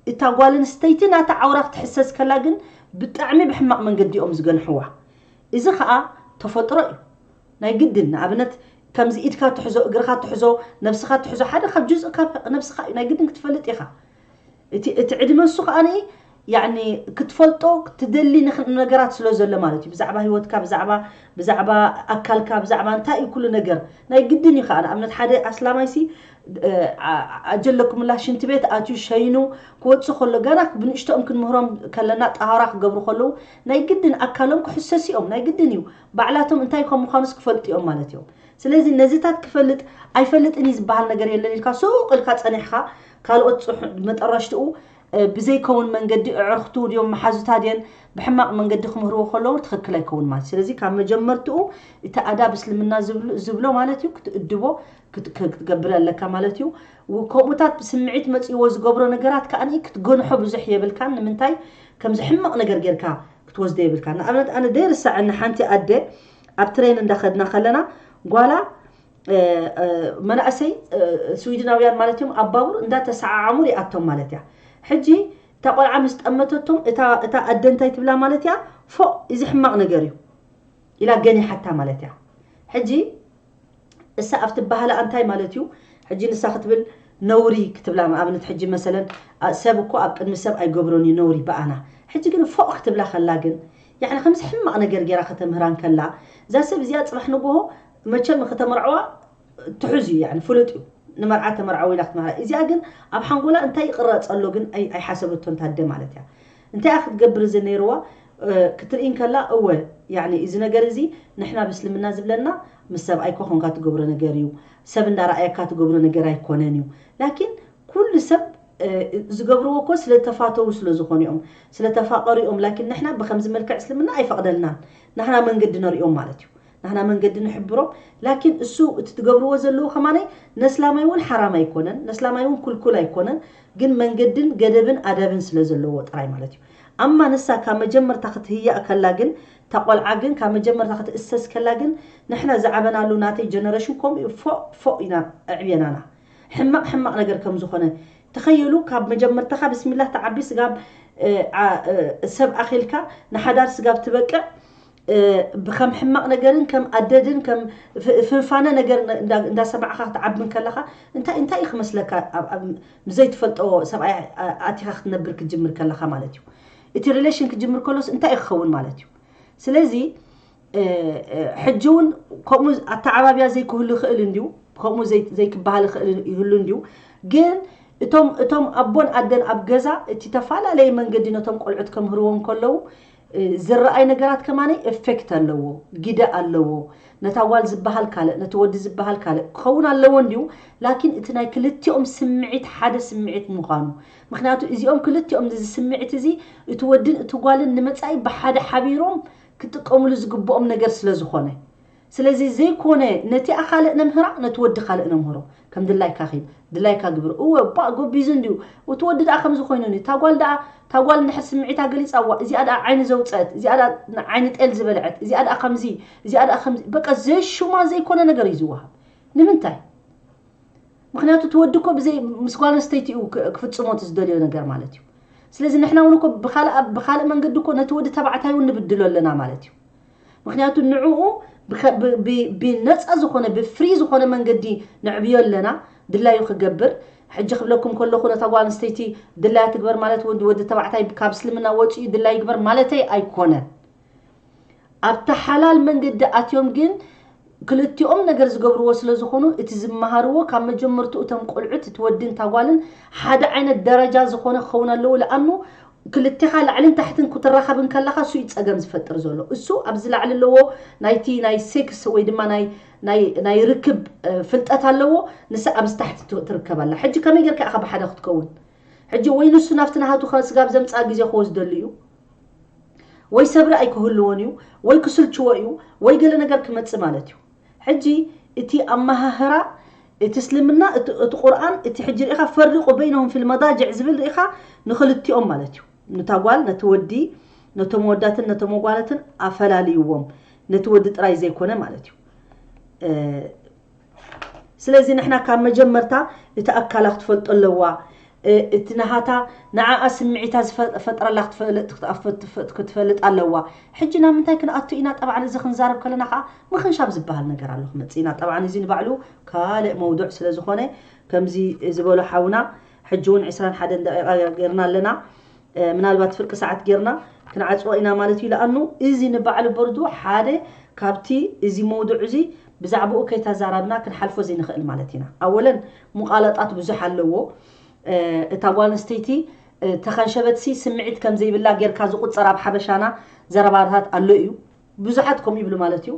እታ ጓል ኣንስተይቲ ናታ ዓውራ ክትሕሰስ ከላ ግን ብጣዕሚ ብሕማቕ መንገዲ እዮም ዝገንሕዋ። እዚ ከዓ ተፈጥሮ እዩ። ናይ ግድን ንኣብነት ከምዚ ኢድካ ትሕዞ እግርካ ትሕዞ ነብስካ ትሕዞ ሓደ ካብ ጁዝ ካብ ነብስካ እዩ ናይ ግድን ክትፈልጥ ኢካ። እቲ እቲ ዕድመ እሱ ከዓ ያኒ ክትፈልጦ ክትደሊ ንኽ- ነገራት ስለ ዘሎ ማለት እዩ ብዛዕባ ህይወትካ ብዛዕባ ብዛዕባ ኣካልካ ብዛዕባ እንታይ እዩ ኩሉ ነገር ናይ ግድን እዩ ከዓ ንኣብነት ሓደ ኣስላማይ ሲ እ፣ ኣ- ኣጀለኩምላ ሽንቲ ቤት ኣትዩ ሸይኑ ክወፅእ ከሎ ገና ብንእሽቶኦም ክንምህሮም ከለና ጣሃራ ክገብሩ ከለዉ ናይ ግድን ኣካሎም ክሕሰስ እዮም ናይ ግድን እዩ ባዕላቶም እንታይ ከም ምዃኑስ ክፈልጡ እዮም ማለት እዮም ስለዚ ነዚታት ክፈልጥ ኣይፈልጥን እዩ ዝበሃል ነገር የለን ኢልካ ሱቕ ኢልካ ፀኒሕካ ካልኦት ፅሑ መጠረሽትኡ እ፣ ብዘይከውን መንገዲ ኣዕርኽቱ ድዮም መሓዙታ ድየን ብሕማቕ መንገዲ ክምህርዎ ከለዉ ትኽክል ኣይከውን ማለት ስለዚ ካብ መጀመርትኡ እቲ ኣዳብ እስልምና ዝብሉ- ዝብሎ ማለት እዩ ክትእድቦ ክት- ክትገብር ኣለካ ማለት እዩ ው- ከምኡታት ብስምዒት መፅእዎ ዝገብሮ ነገራት ከዓ ክትገንሖ ብዙሕ የብልካን ንምንታይ ከምዚ ሕማቕ ነገር ጌርካ ክትወስዶ የብልካ ንኣብነት ኣነ ደይርሳዐኒ ሓንቲ ኣደ ኣብ ትሬን እንዳኸድና ከለና ጓላ እ፣ እ፣ መናእሰይ እ፣ ስዊድናውያን ማለት እዮም ኣብ ባቡር እንዳተሰዓዓሙ ሪኣቶም ማለት እያ ሕጂ እታ ቆልዓ ምስ ጠመተቶም እታ እታ ኣደ እንታይ ትብላ ማለት እያ ፎእ እዚ ሕማቕ ነገር እዩ ኢላ ገኒሓታ ማለት እያ ሕጂ እሳ ኣብቲ ባህላ እንታይ ማለት እዩ ሕጂ ንሳ ክትብል ነውሪ ክትብላ ንኣብነት ሕጂ መሰለን ኣ- ሰብ እኮ ኣብ ቅድሚ ሰብ ኣይገብሮን እዩ ነውሪ ብኣና ሕጂ ግን ፎቕ ክትብላ ከላ ግን ያዕኒ ከምዚ ሕማቕ ነገር ገይራ ከተምህራን ከላ እዛ ሰብ እዚኣ ፅባሕ ንጎሆ መቸም ከተመርዕዋ ትሑዝ እዩ ያዕኒ ፍሉጥ እዩ ንመርዓ ተመርዓዊ ኢላ ክትመሃራ እዚኣ ግን ኣብ ሓንጎላ እንታይ ይቕረፅ ኣሎ ግን ኣይ- ኣይሓሰበቶን ታደ ማለት እያ እንታይ እያ ክትገብር እዚ ነይርዋ እ፣ ክትርኢ እንከላ እወ ያኒ እዚ ነገር እዚ ንሕና ብእስልምና ዝብለና ምስ ሰብኣይ ኮኾንካ ትገብሮ ነገር እዩ ሰብ እንዳረኣየካ ትገብሮ ነገር ኣይኮነን እዩ ላኪን ኩሉ ሰብ እ፣ ዝገብርዎ እኮ ስለተፋተው ስለዝኾኑ እዮም ስለተፋቀሩ እዮም ላኪን ንሕና ብከምዚ መልክዕ እስልምና ኣይፈቅደልናን ናህና መንገዲ ነርእዮም ማለት እዩ ናህና መንገዲ ንሕብሮም ላኪን እሱ እቲ ትገብርዎ ዘለዉ ከማነይ ነስላማይ እውን ሓራም ኣይኮነን ነስላማይ እውን ኩልኩል ኣይኮነን ግን መንገድን ገደብን ኣደብን ስለ ዘለዎ ጥራይ ማለት እዩ ኣማ ንሳ ካብ መጀመርታ ክትህያእ ከላ ግን እታ ቆልዓ ግን ካብ መጀመርታ ክትእሰስ ከላ ግን ንሕና ዝዓበናሉ ናተይ ጀነረሽን ከምኡ እዩ ፎእ ፎእ ኢና ኣዕብየናና ሕማቕ ሕማቕ ነገር ከም ዝኾነ ተኸየሉ ካብ መጀመርታኻ ብስሚላ ተዓቢ ስጋብ እ፣ ዓ- እ፣ ሰብ ኣኺልካ ንሓዳር ስጋብ ትበቅዕ እ፣ ብከም ሕማቕ ነገርን ከም ኣደድን ከም ፍ- ፍንፋነ ነገር እንዳ- እንዳሰማዕካ ክትዓቢ ከለካ እንታይ እንታይ እዩ ክመስለካ ኣብ- ኣብ- ብዘይትፈልጦ ሰብኣይ ኣ- ኣቲካ ክትነብር ክትጅምር ከለካ ማለት እዩ እቲ ሪሌሽን ክትጅምር ከሎስ እንታይ እዩ ክኸውን ማለት እዩ ስለዚ ሕጂ እውን ከምኡ ኣተዓባብያ ዘይክህሉ ይኽእል እንድዩ፣ ከምኡ ዘይክበሃል ይኽእል ይህሉ እንድዩ። ግን እቶም እቶም ኣቦን ኣደን ኣብ ገዛ እቲ ተፈላለየ መንገዲ ነቶም ቆልዑት ከምህርዎም ከለዉ ዝረኣይ ነገራት ከማነይ ኤፌክት ኣለዎ፣ ግደ ኣለዎ። ነታ ጓል ዝበሃል ካልእ፣ ነቲ ወዲ ዝበሃል ካልእ ክኸውን ኣለዎ እንድዩ። ላኪን እቲ ናይ ክልቲኦም ስምዒት ሓደ ስምዒት ምዃኑ፣ ምክንያቱ እዚኦም ክልቲኦም እዚ ስምዒት እዚ እቲ ወድን እቲ ጓልን ንመጻኢ ብሓደ ሓቢሮም ክጥቀምሉ ዝግብኦም ነገር ስለ ዝኾነ። ስለዚ ዘይኮነ ነቲኣ ካልእ ነምህራ፣ ነቲ ወዲ ካልእ ነምህሮ። ከም ድላይካ ኺድ፣ ድላይካ ግብር። እወ፣ ባ ጎቢዙ እንድዩ። እቲ ወዲ ደኣ ከምዚ ኮይኑ፣ እታ ጓል ደኣ፣ እታ ጓል እንድሕር ስምዒታ ገሊጻዋ፣ እዚኣ ደኣ ዓይኒ ዘውጸት፣ እዚኣ ደኣ ዓይኒ ጤል ዝበልዐት፣ እዚኣ ደኣ ከምዚ፣ እዚኣ ደኣ ከምዚ። በቃ ዘይ ሹማ ዘይኮነ ነገር እዩ ዝወሃብ። ንምንታይ? ምክንያቱ እቲ ወዲ እኮ ብዘይ ምስ ጓል ኣንስተይቲ እዩ ክፍጽሞ እቲ ዝደልዮ ነገር ማለት እዩ። ስለዚ ንሕና እውን እኮ ብኻልእ መንገዲ እኮ ነቲ ወዲ ተባዕታይ እውን ንብድሎ ኣለና ማለት እዩ። ምክንያቱ ንዕኡ ብነፃ ዝኾነ ብፍሪ ዝኾነ መንገዲ ነዕብዮ ኣለና፣ ድላዩ ክገብር። ሕጂ ክብለኩም ከለኹ ነታ ጓል ኣንስተይቲ ድላያ ትግበር ማለት ወዲ ተባዕታይ ካብ እስልምና ወፂኡ ድላይ ይግበር ማለተይ ኣይኮነን። ኣብቲ ሓላል መንገዲ ኣትዮም ግን ክልቲኦም ነገር ዝገብርዎ ስለ ዝኾኑ እቲ ዝመሃርዎ ካብ መጀመርትኡ እቶም ቆልዑት እቲ ወድን እታ ጓልን ሓደ ዓይነት ደረጃ ዝኾነ ክኸውን ኣለዎ። ለኣኑ ክልቴኻ ላዕልን ታሕትን ክትራኸብ እንከለኻ እሱ እዩ ፀገም ዝፈጥር ዘሎ። እሱ ኣብዚ ላዕሊ ኣለዎ ናይቲ ናይ ሴክስ ወይ ድማ ናይ ናይ ርክብ ፍልጠት ኣለዎ። ንሳ ኣብዚ ታሕቲ ትርከብ ኣላ። ሕጂ ከመይ ጌርካ ኢኻ ብሓደ ክትከውን? ሕጂ ወይ ንሱ ናብቲ ናሃቱ ስጋብ ዘምፅኣ ግዜ ክወስደሉ እዩ፣ ወይ ሰብሪ ኣይክህልዎን እዩ፣ ወይ ክስልችዎ እዩ፣ ወይ ገለ ነገር ክመፅእ ማለት እዩ። ሕጂ እቲ ኣመሃህራ እቲ እስልምና እቲ ቁርኣን እቲ ሕጂ ርኢኻ ፈሪቁ በይነሁም ፊል መዳጅዕ ዝብል ርኢኻ ንክልቲኦም ማለት እዩ። ንታ ጓል ነቲ ወዲ ነቶም ወዳትን ነቶም ጓላትን ኣፈላልይዎም፣ ነቲ ወዲ ጥራይ ዘይኮነ ማለት እዩ። ስለዚ ንሕና ካብ መጀመርታ እቲ ኣካላ ክትፈልጦ ኣለዋ። እቲ ናሃታ ንዓኣ ስምዒታ ዝፈጥረላ ክትፈልጥ ኣለዋ። ሕጂ ናብ ምንታይ ክንኣቱ ኢና? ጠብዓን እዚ ክንዛረብ ከለና ከዓ ምኽንሻብ ዝበሃል ነገር ኣሎ ክመፅእ ኢና። ጠብዓን እዚ ንባዕሉ ካልእ መውዱዕ ስለ ዝኾነ ከምዚ ዝበሎ ሓውና ሕጂ እውን ዕስራን ሓደን ደቂቃ ጌርና ኣለና። ምናልባት ፍርቂ ሰዓት ጌርና ክንዓፅዎ ኢና ማለት እዩ። ለኣኑ እዚ ንባዕሉ በርዱ ሓደ ካብቲ እዚ መውዱዕ እዚ ብዛዕባኡ ከይተዛራብና ክንሓልፎ ዘይንኽእል ማለት ኢና። ኣወለን ሙቓለጣት ብዙሕ ኣለዎ። እታ ጓል ኣንስተይቲ ተኸንሸበትሲ ስምዒት ከም ዘይብላ ጌርካ ዝቁፀር ኣብ ሓበሻና ዘረባታት ኣሎ እዩ። ብዙሓት ከምኡ ይብሉ ማለት እዩ።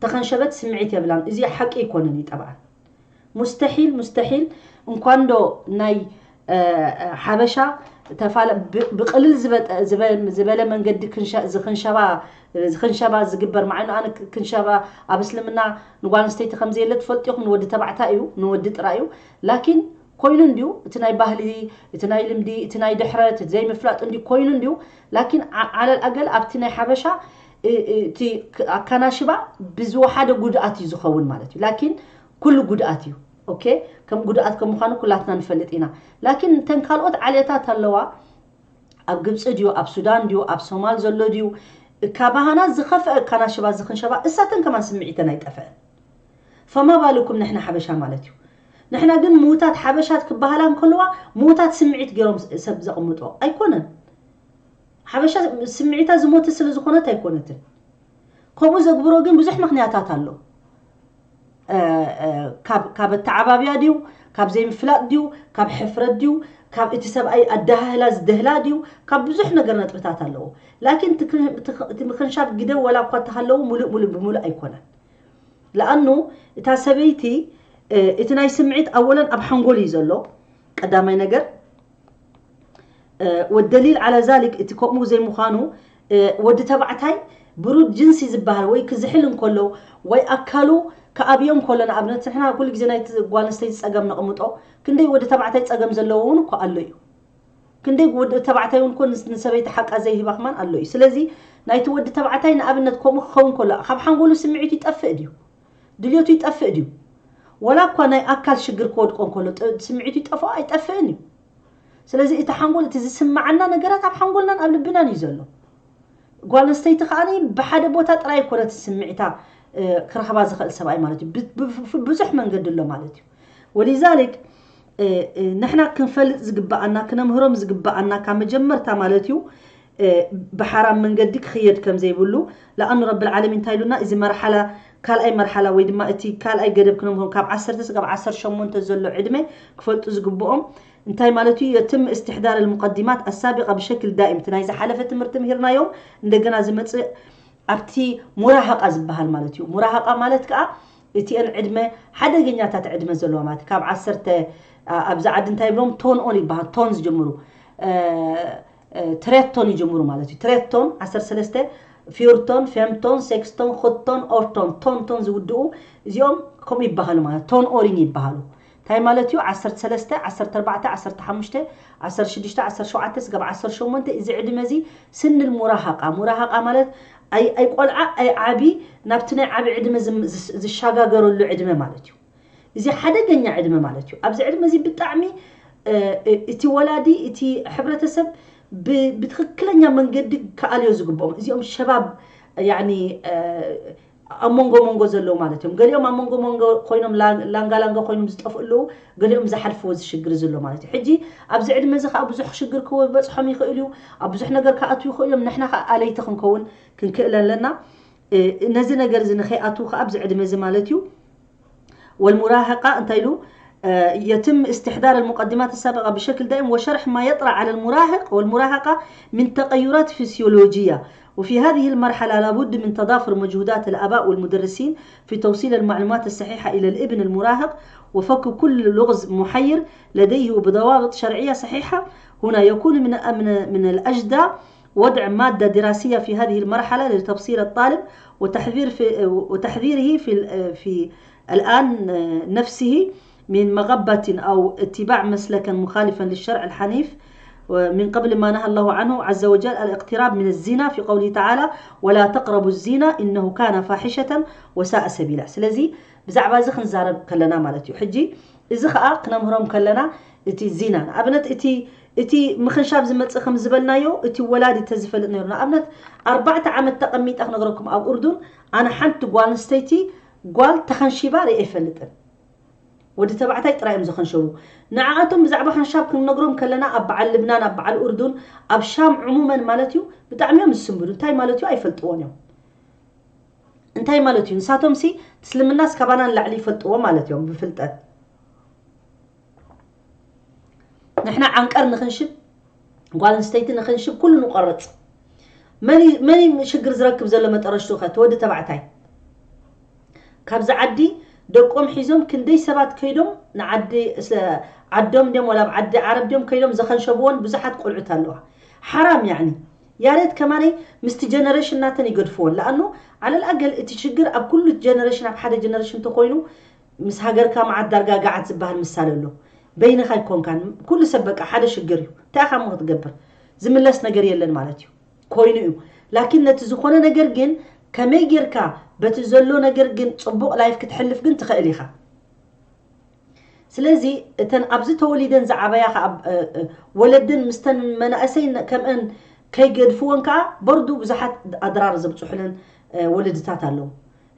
ተኸንሸበት ስምዒት የብላን። እዚ ሓቂ ኣይኮነን እዩ ጠብዓን። ሙስተሒል ሙስተሒል እንኳን ዶ ናይ ሓበሻ ተፋለ ብቅልል ዝበለ መንገዲ ዝኽንሸባ ዝግበር ማዕኑ ኣነ ክንሸባ ኣብ እስልምና ንጓል ኣንስተይቲ ከም ዘየለ ትፈልጡ ኢኹም። ንወዲ ተባዕታይ እዩ ንወዲ ጥራይ እዩ። ላኪን ኮይኑ እንድዩ እቲ ናይ ባህሊ እቲ ናይ ልምዲ እቲ ናይ ድሕረት እቲ ዘይምፍላጥ እንድዩ ኮይኑ እንድዩ። ላኪን ዓለል ኣገል ኣብቲ ናይ ሓበሻ እቲ ኣካናሽባ ብዝወሓደ ጉድኣት እዩ ዝኸውን ማለት እዩ። ላኪን ኩሉ ጉድኣት እዩ። ኦኬ፣ ከም ጉድኣት ከም ምዃኑ ኩላትና ንፈልጥ ኢና። ላኪን እተን ካልኦት ዓሌታት ኣለዋ። ኣብ ግብፂ ድዩ ኣብ ሱዳን ድዩ ኣብ ሶማል ዘሎ ድዩ ካባሃና ዝኸፍአ ኣካናሽባ ዝኽንሸባ እሳተን ከማን ስምዒተን ኣይጠፍአን። ፈማ ባልኩም ንሕና ሓበሻ ማለት እዩ። ንሕና ግን ምውታት ሓበሻት ክበሃላ እንከለዋ ምውታት ስምዒት ገይሮም ሰብ ዘቕምጦ ኣይኮነን። ሓበሻ ስምዒታ ዝሞተ ስለ ዝኾነት ኣይኮነትን። ከምኡ ዘግብሮ ግን ብዙሕ ምኽንያታት ኣሎ። ካብ ኣተዓባብያ ድዩ፣ ካብ ዘይምፍላጥ ድዩ፣ ካብ ሕፍረት ድዩ፣ ካብ እቲ ሰብኣይ ኣደሃህላ ዝደህላ ድዩ፣ ካብ ብዙሕ ነገር ነጥብታት ኣለዎ። ላኪን እቲ ምኽንሻብ ግደ ወላ እኳ እንተሃለዉ ሙሉእ ሙሉእ ብምሉእ ኣይኮነን። ለኣኑ እታ ሰበይቲ እቲ ናይ ስምዒት ኣወለን ኣብ ሓንጎል እዩ ዘሎ ቀዳማይ ነገር። ወደሊል ዓላ ዛሊክ እቲ ከምኡ ዘይምዃኑ ወዲ ተባዕታይ ብሩድ ጅንሲ ዝበሃል ወይ ክዝሕል እንከሎ ወይ ኣካሉ ክኣብዮ እንከሎ ንኣብነት ንሕና ኩሉ ግዜ ናይቲ ጓል ኣንስተይቲ ፀገም ነቕምጦ ክንደይ ወዲ ተባዕታይ ፀገም ዘለዎ እውን እኮ ኣሎ እዩ። ክንደይ ወዲ ተባዕታይ እውን እኮ ንሰበይቲ ሓቃ ዘይህባ ክማን ኣሎ እዩ። ስለዚ ናይቲ ወዲ ተባዕታይ ንኣብነት ከምኡ ክኸውን ከሎ ካብ ሓንጎሉ ስምዒቱ ይጠፍእ ድዩ? ድልዮቱ ይጠፍእ ድዩ? ወላ እኳ ናይ ኣካል ሽግር ክወድቆ እንከሎ ስምዒቱ ይጠፍኦ ኣይጠፍእን እዩ። ስለዚ እቲ ሓንጎል እቲ ዝስምዓና ነገራት ኣብ ሓንጎልናን ኣብ ልብናን እዩ ዘሎ። ጓል ኣንስተይቲ ከዓ ብሓደ ቦታ ጥራይ ኣይኮነት ስምዒታ ክረኽባ ዝኽእል ሰብኣይ ማለት እዩ። ብዙሕ መንገዲ ኣሎ ማለት እዩ። ወሊዛሊክ ንሕና ክንፈልጥ ዝግበኣና ክነምህሮም ዝግበኣና ካብ መጀመርታ ማለት እዩ ብሓራም መንገዲ ክኽየድ ከም ዘይብሉ። ለኣኑ ረብል ዓለሚን እንታይ ኢሉና? እዚ መርሓላ፣ ካልኣይ መርሓላ ወይ ድማ እቲ ካልኣይ ገደብ ክነምሮ ካብ ዓሰርተ እስካብ ዓሰርተ ሸሞንተ ዘሎ ዕድመ ክፈልጡ ዝግብኦም እንታይ ማለት እዩ? يتم استحضار المقدمات السابقة بشكل دائم። እቲ ናይ ዝሓለፈ ትምህርቲ ምሂርናዮም እንደገና ዝመፅእ ኣብቲ ሙራሃቃ ዝበሃል ማለት እዩ። ሙራሃቃ ማለት ከዓ እቲአን ዕድመ ሓደገኛታት ዕድመ ዘለዋ ማለት ካብ ዓሰርተ ኣብዚ ዓዲ እንታይ ብሎም ቶን ኦን ይበሃል። ቶን ዝጀምሩ ትሬቶን ይጀምሩ ማለት እዩ። ትሬቶን ዓሰርተ ሰለስተ፣ ፊዮርቶን፣ ፌምቶን፣ ሴክስቶን፣ ኹቶን፣ ኦርቶን፣ ቶን ቶን ዝውድኡ እዚኦም ከምኡ ይበሃሉ ማለት ቶን ኦሪን ይበሃሉ። እንታይ ማለት እዩ? ዓሰርተ ሰለስተ፣ ዓሰርተ ኣርባዕተ፣ ዓሰርተ ሓሙሽተ፣ ዓሰርተ ሽዱሽተ፣ ዓሰርተ ሸውዓተ ስጋብ ዓሰርተ ሸሞንተ እዚ ዕድመ እዚ ስንል ሙራሃቃ። ሙራሃቃ ማለት ኣይ ኣይ ቆልዓ ኣይ ዓቢ ናብቲ ናይ ዓቢ ዕድመ ዝም- ዝስ- ዝሻጋገረሉ ዕድመ ማለት እዩ። እዚ ሓደገኛ ዕድመ ማለት እዩ። ኣብዚ ዕድመ እዚ ብጣዕሚ እ፣ እ፣ እቲ ወላዲ እቲ ሕብረተሰብ ብ- ብትኽክለኛ መንገዲ ክኣልዮ ዝግብኦም እዚኦም ሸባብ ያኒ እ፣ ኣብ መንጎ መንጎ ዘለዉ ማለት እዮም። ገሊኦም ኣብ መንጎ መንጎ ኮይኖም ላ- ላንጋ ላንጋ ኮይኖም ዝጠፍኡ ኣለዉ፣ ገሊኦም ዝሓልፍዎ ዝሽግር ዘሎ ማለት እዩ። ሕጂ ኣብዚ ዕድመ እዚ ከዓ ብዙሕ ሽግር ክበፅሖም ይኽእል እዩ፣ ኣብ ብዙሕ ነገር ክኣትዉ ይኽእሉ እዮም። ንሕና ከዓ ኣለይቲ ክንከውን ክንክእል ኣለና። እ፣ ነዚ ነገር እዚ ንኸይኣትዉ ከዓ ኣብዚ ዕድመ እዚ ማለት እዩ والمراهقة እንታይ ኢሉ يتم استحضار المقدمات السابقة بشكل دائم وشرح ما يطرأ على المراهق والمراهقة من تغيرات فسيولوجية. وفي هذه المرحلة لابد من تضافر مجهودات الآباء والمدرسين في توصيل المعلومات الصحيحة إلى الابن المراهق وفك كل لغز محير لديه بضوابط شرعية صحيحة. هنا يكون من من من الأجدى وضع مادة دراسية في هذه المرحلة لتبصير الطالب وتحذير في وتحذيره في في الآن نفسه من مغبة أو اتباع مسلكا مخالفا للشرع الحنيف، ومن قبل ما نهى الله عنه عز وجل الاقتراب من الزنا في قوله تعالى: ولا تقربوا الزنا إنه كان فاحشة وساء سبيلا. ስለዚ ብዛዕባ እዚ ክንዛረብ ከለና ማለት እዩ። ሕጂ እዚ ኸኣ ክነምህሮም ከለና እቲ ዚና ንኣብነት እቲ እቲ ምኽንሻብ ዝመጽእ ከም ዝበልናዮ እቲ ወላዲ ተዝፈልጥ ነይሩ። ንኣብነት ኣርባዕተ ዓመት ተቐሚጠ ክነግረኩም ኣብ ኡርዱን ኣነ ሓንቲ ጓል ኣንስተይቲ ጓል ተኸንሺባ ርእየ ኣይፈልጥን። ወዲ ተባዕታይ ጥራይ እዮም ዝኸንሸቡ። ንዓኣቶም ብዛዕባ ኸንሻብ ክንነግሮም ከለና ኣብ በዓል ልብናን ኣብ በዓል ኡርዱን ኣብ ሻም ዕሙመን ማለት እዩ ብጣዕሚ እዮም ዝስንብዱ። እንታይ ማለት እዩ ኣይፈልጥዎን እዮም። እንታይ ማለት እዩ ንሳቶም ሲ እስልምናስ ካባና ንላዕሊ ይፈልጥዎ ማለት እዮም ብፍልጠት። ንሕና ዓንቀር ንኽንሽብ ጓል ኣንስተይቲ ንኽንሽብ ኩሉ ንቆርፅ። መን እዩ- መን እዩ ሽግር ዝረክብ ዘሎ መጠረሽቱ ከ እቲ ወዲ ተባዕታይ ካብዚ ዓዲ ደቆም ሒዞም ክንደይ ሰባት ከይዶም ንዓዲ እስ- ዓዶም ድዮም ወላ ኣብ ዓዲ ዓረብ ድዮም ከይዶም ዘኸንሸብዎን ብዙሓት ቆልዑት ኣለዋ። ሓራም ያኒ ያሬት ከማነይ ምስቲ ጀነሬሽን ናተን ይገድፍዎን ለኣኑ ዓለል ኣገል እቲ ሽግር ኣብ ኩሉ ጀነሬሽን ኣብ ሓደ ጀነሬሽን እንተኮይኑ ምስ ሃገርካ መዓት ዳርጋ ገዓት ዝበሃል ምሳሌ ኣሎ። በይንኻ ኣይኮንካን ኩሉ ሰብ በቃ ሓደ ሽግር እዩ እንታይ ኢኻ እሞ ክትገብር ዝምለስ ነገር የለን ማለት እዩ። ኮይኑ እዩ ላኪን ነቲ ዝኾነ ነገር ግን ከመይ ጌርካ በቲ ዘሎ ነገር ግን ፅቡቕ ላይፍ ክትሕልፍ ግን ትኽእል ኢኻ። ስለዚ እተን ኣብዚ ተወሊደን ዝዓበያ ከዓ ወለድን ምስተን መናእሰይ ከምአን ከይገድፍወን ከዓ በርዱ ብዙሓት ኣድራር ዘብፅሑለን ወለድታት ኣለዉ።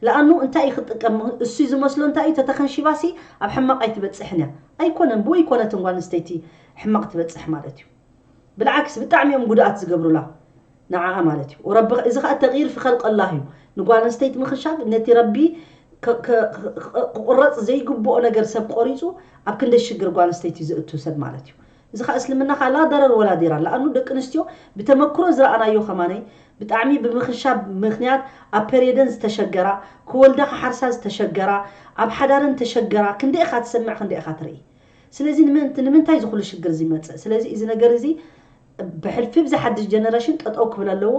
ለኣኑ እንታይ እዩ ክጥቀም እሱ ዝመስሎ እንታይ እዩ ተተኸንሺባሲ ኣብ ሕማቕ ኣይትበፅሕን እያ። ኣይኮነን ብኡ ኣይኮነትን ጓል ኣንስተይቲ ሕማቕ ትበፅሕ ማለት እዩ። ብልዓክስ ብጣዕሚ እዮም ጉድኣት ዝገብሩላ ንዓኣ ማለት እዩ። ረቢ እዚ ከዓ ተቕይር ፍኸልቀላህ እዩ። ንጓል ኣንስተይቲ ምኽንሻብ ነቲ ረቢ ክቁረፅ ዘይግብኦ ነገር ሰብ ቆሪፁ ኣብ ክንደይ ሽግር ጓል ኣንስተይቲ ዘእቱ ሰብ ማለት እዩ። እዚ ከዓ እስልምና ከዓ ላ ደረር ወላ ዲራ ለኣኑ ደቂ ኣንስትዮ ብተመክሮ ዝረኣናዮ ከማነይ ብጣዕሚ ብምኽንሻብ ምኽንያት ኣብ ፐርየደን ዝተሸገራ ክወልዳ ክሓርሳ ዝተሸገራ ኣብ ሓዳረን ተሸገራ ክንደይ ኢኻ ትሰምዕ ክንደይ ኢኻ ትርኢ። ስለዚ ንምንት- ንምንታይ እዚ ኩሉ ሽግር እዚ ይመፅእ? ስለዚ እዚ ነገር እዚ ብሕልፊ ብዚ ሓድሽ ጀነሬሽን ጠጠው ክብል ኣለዎ።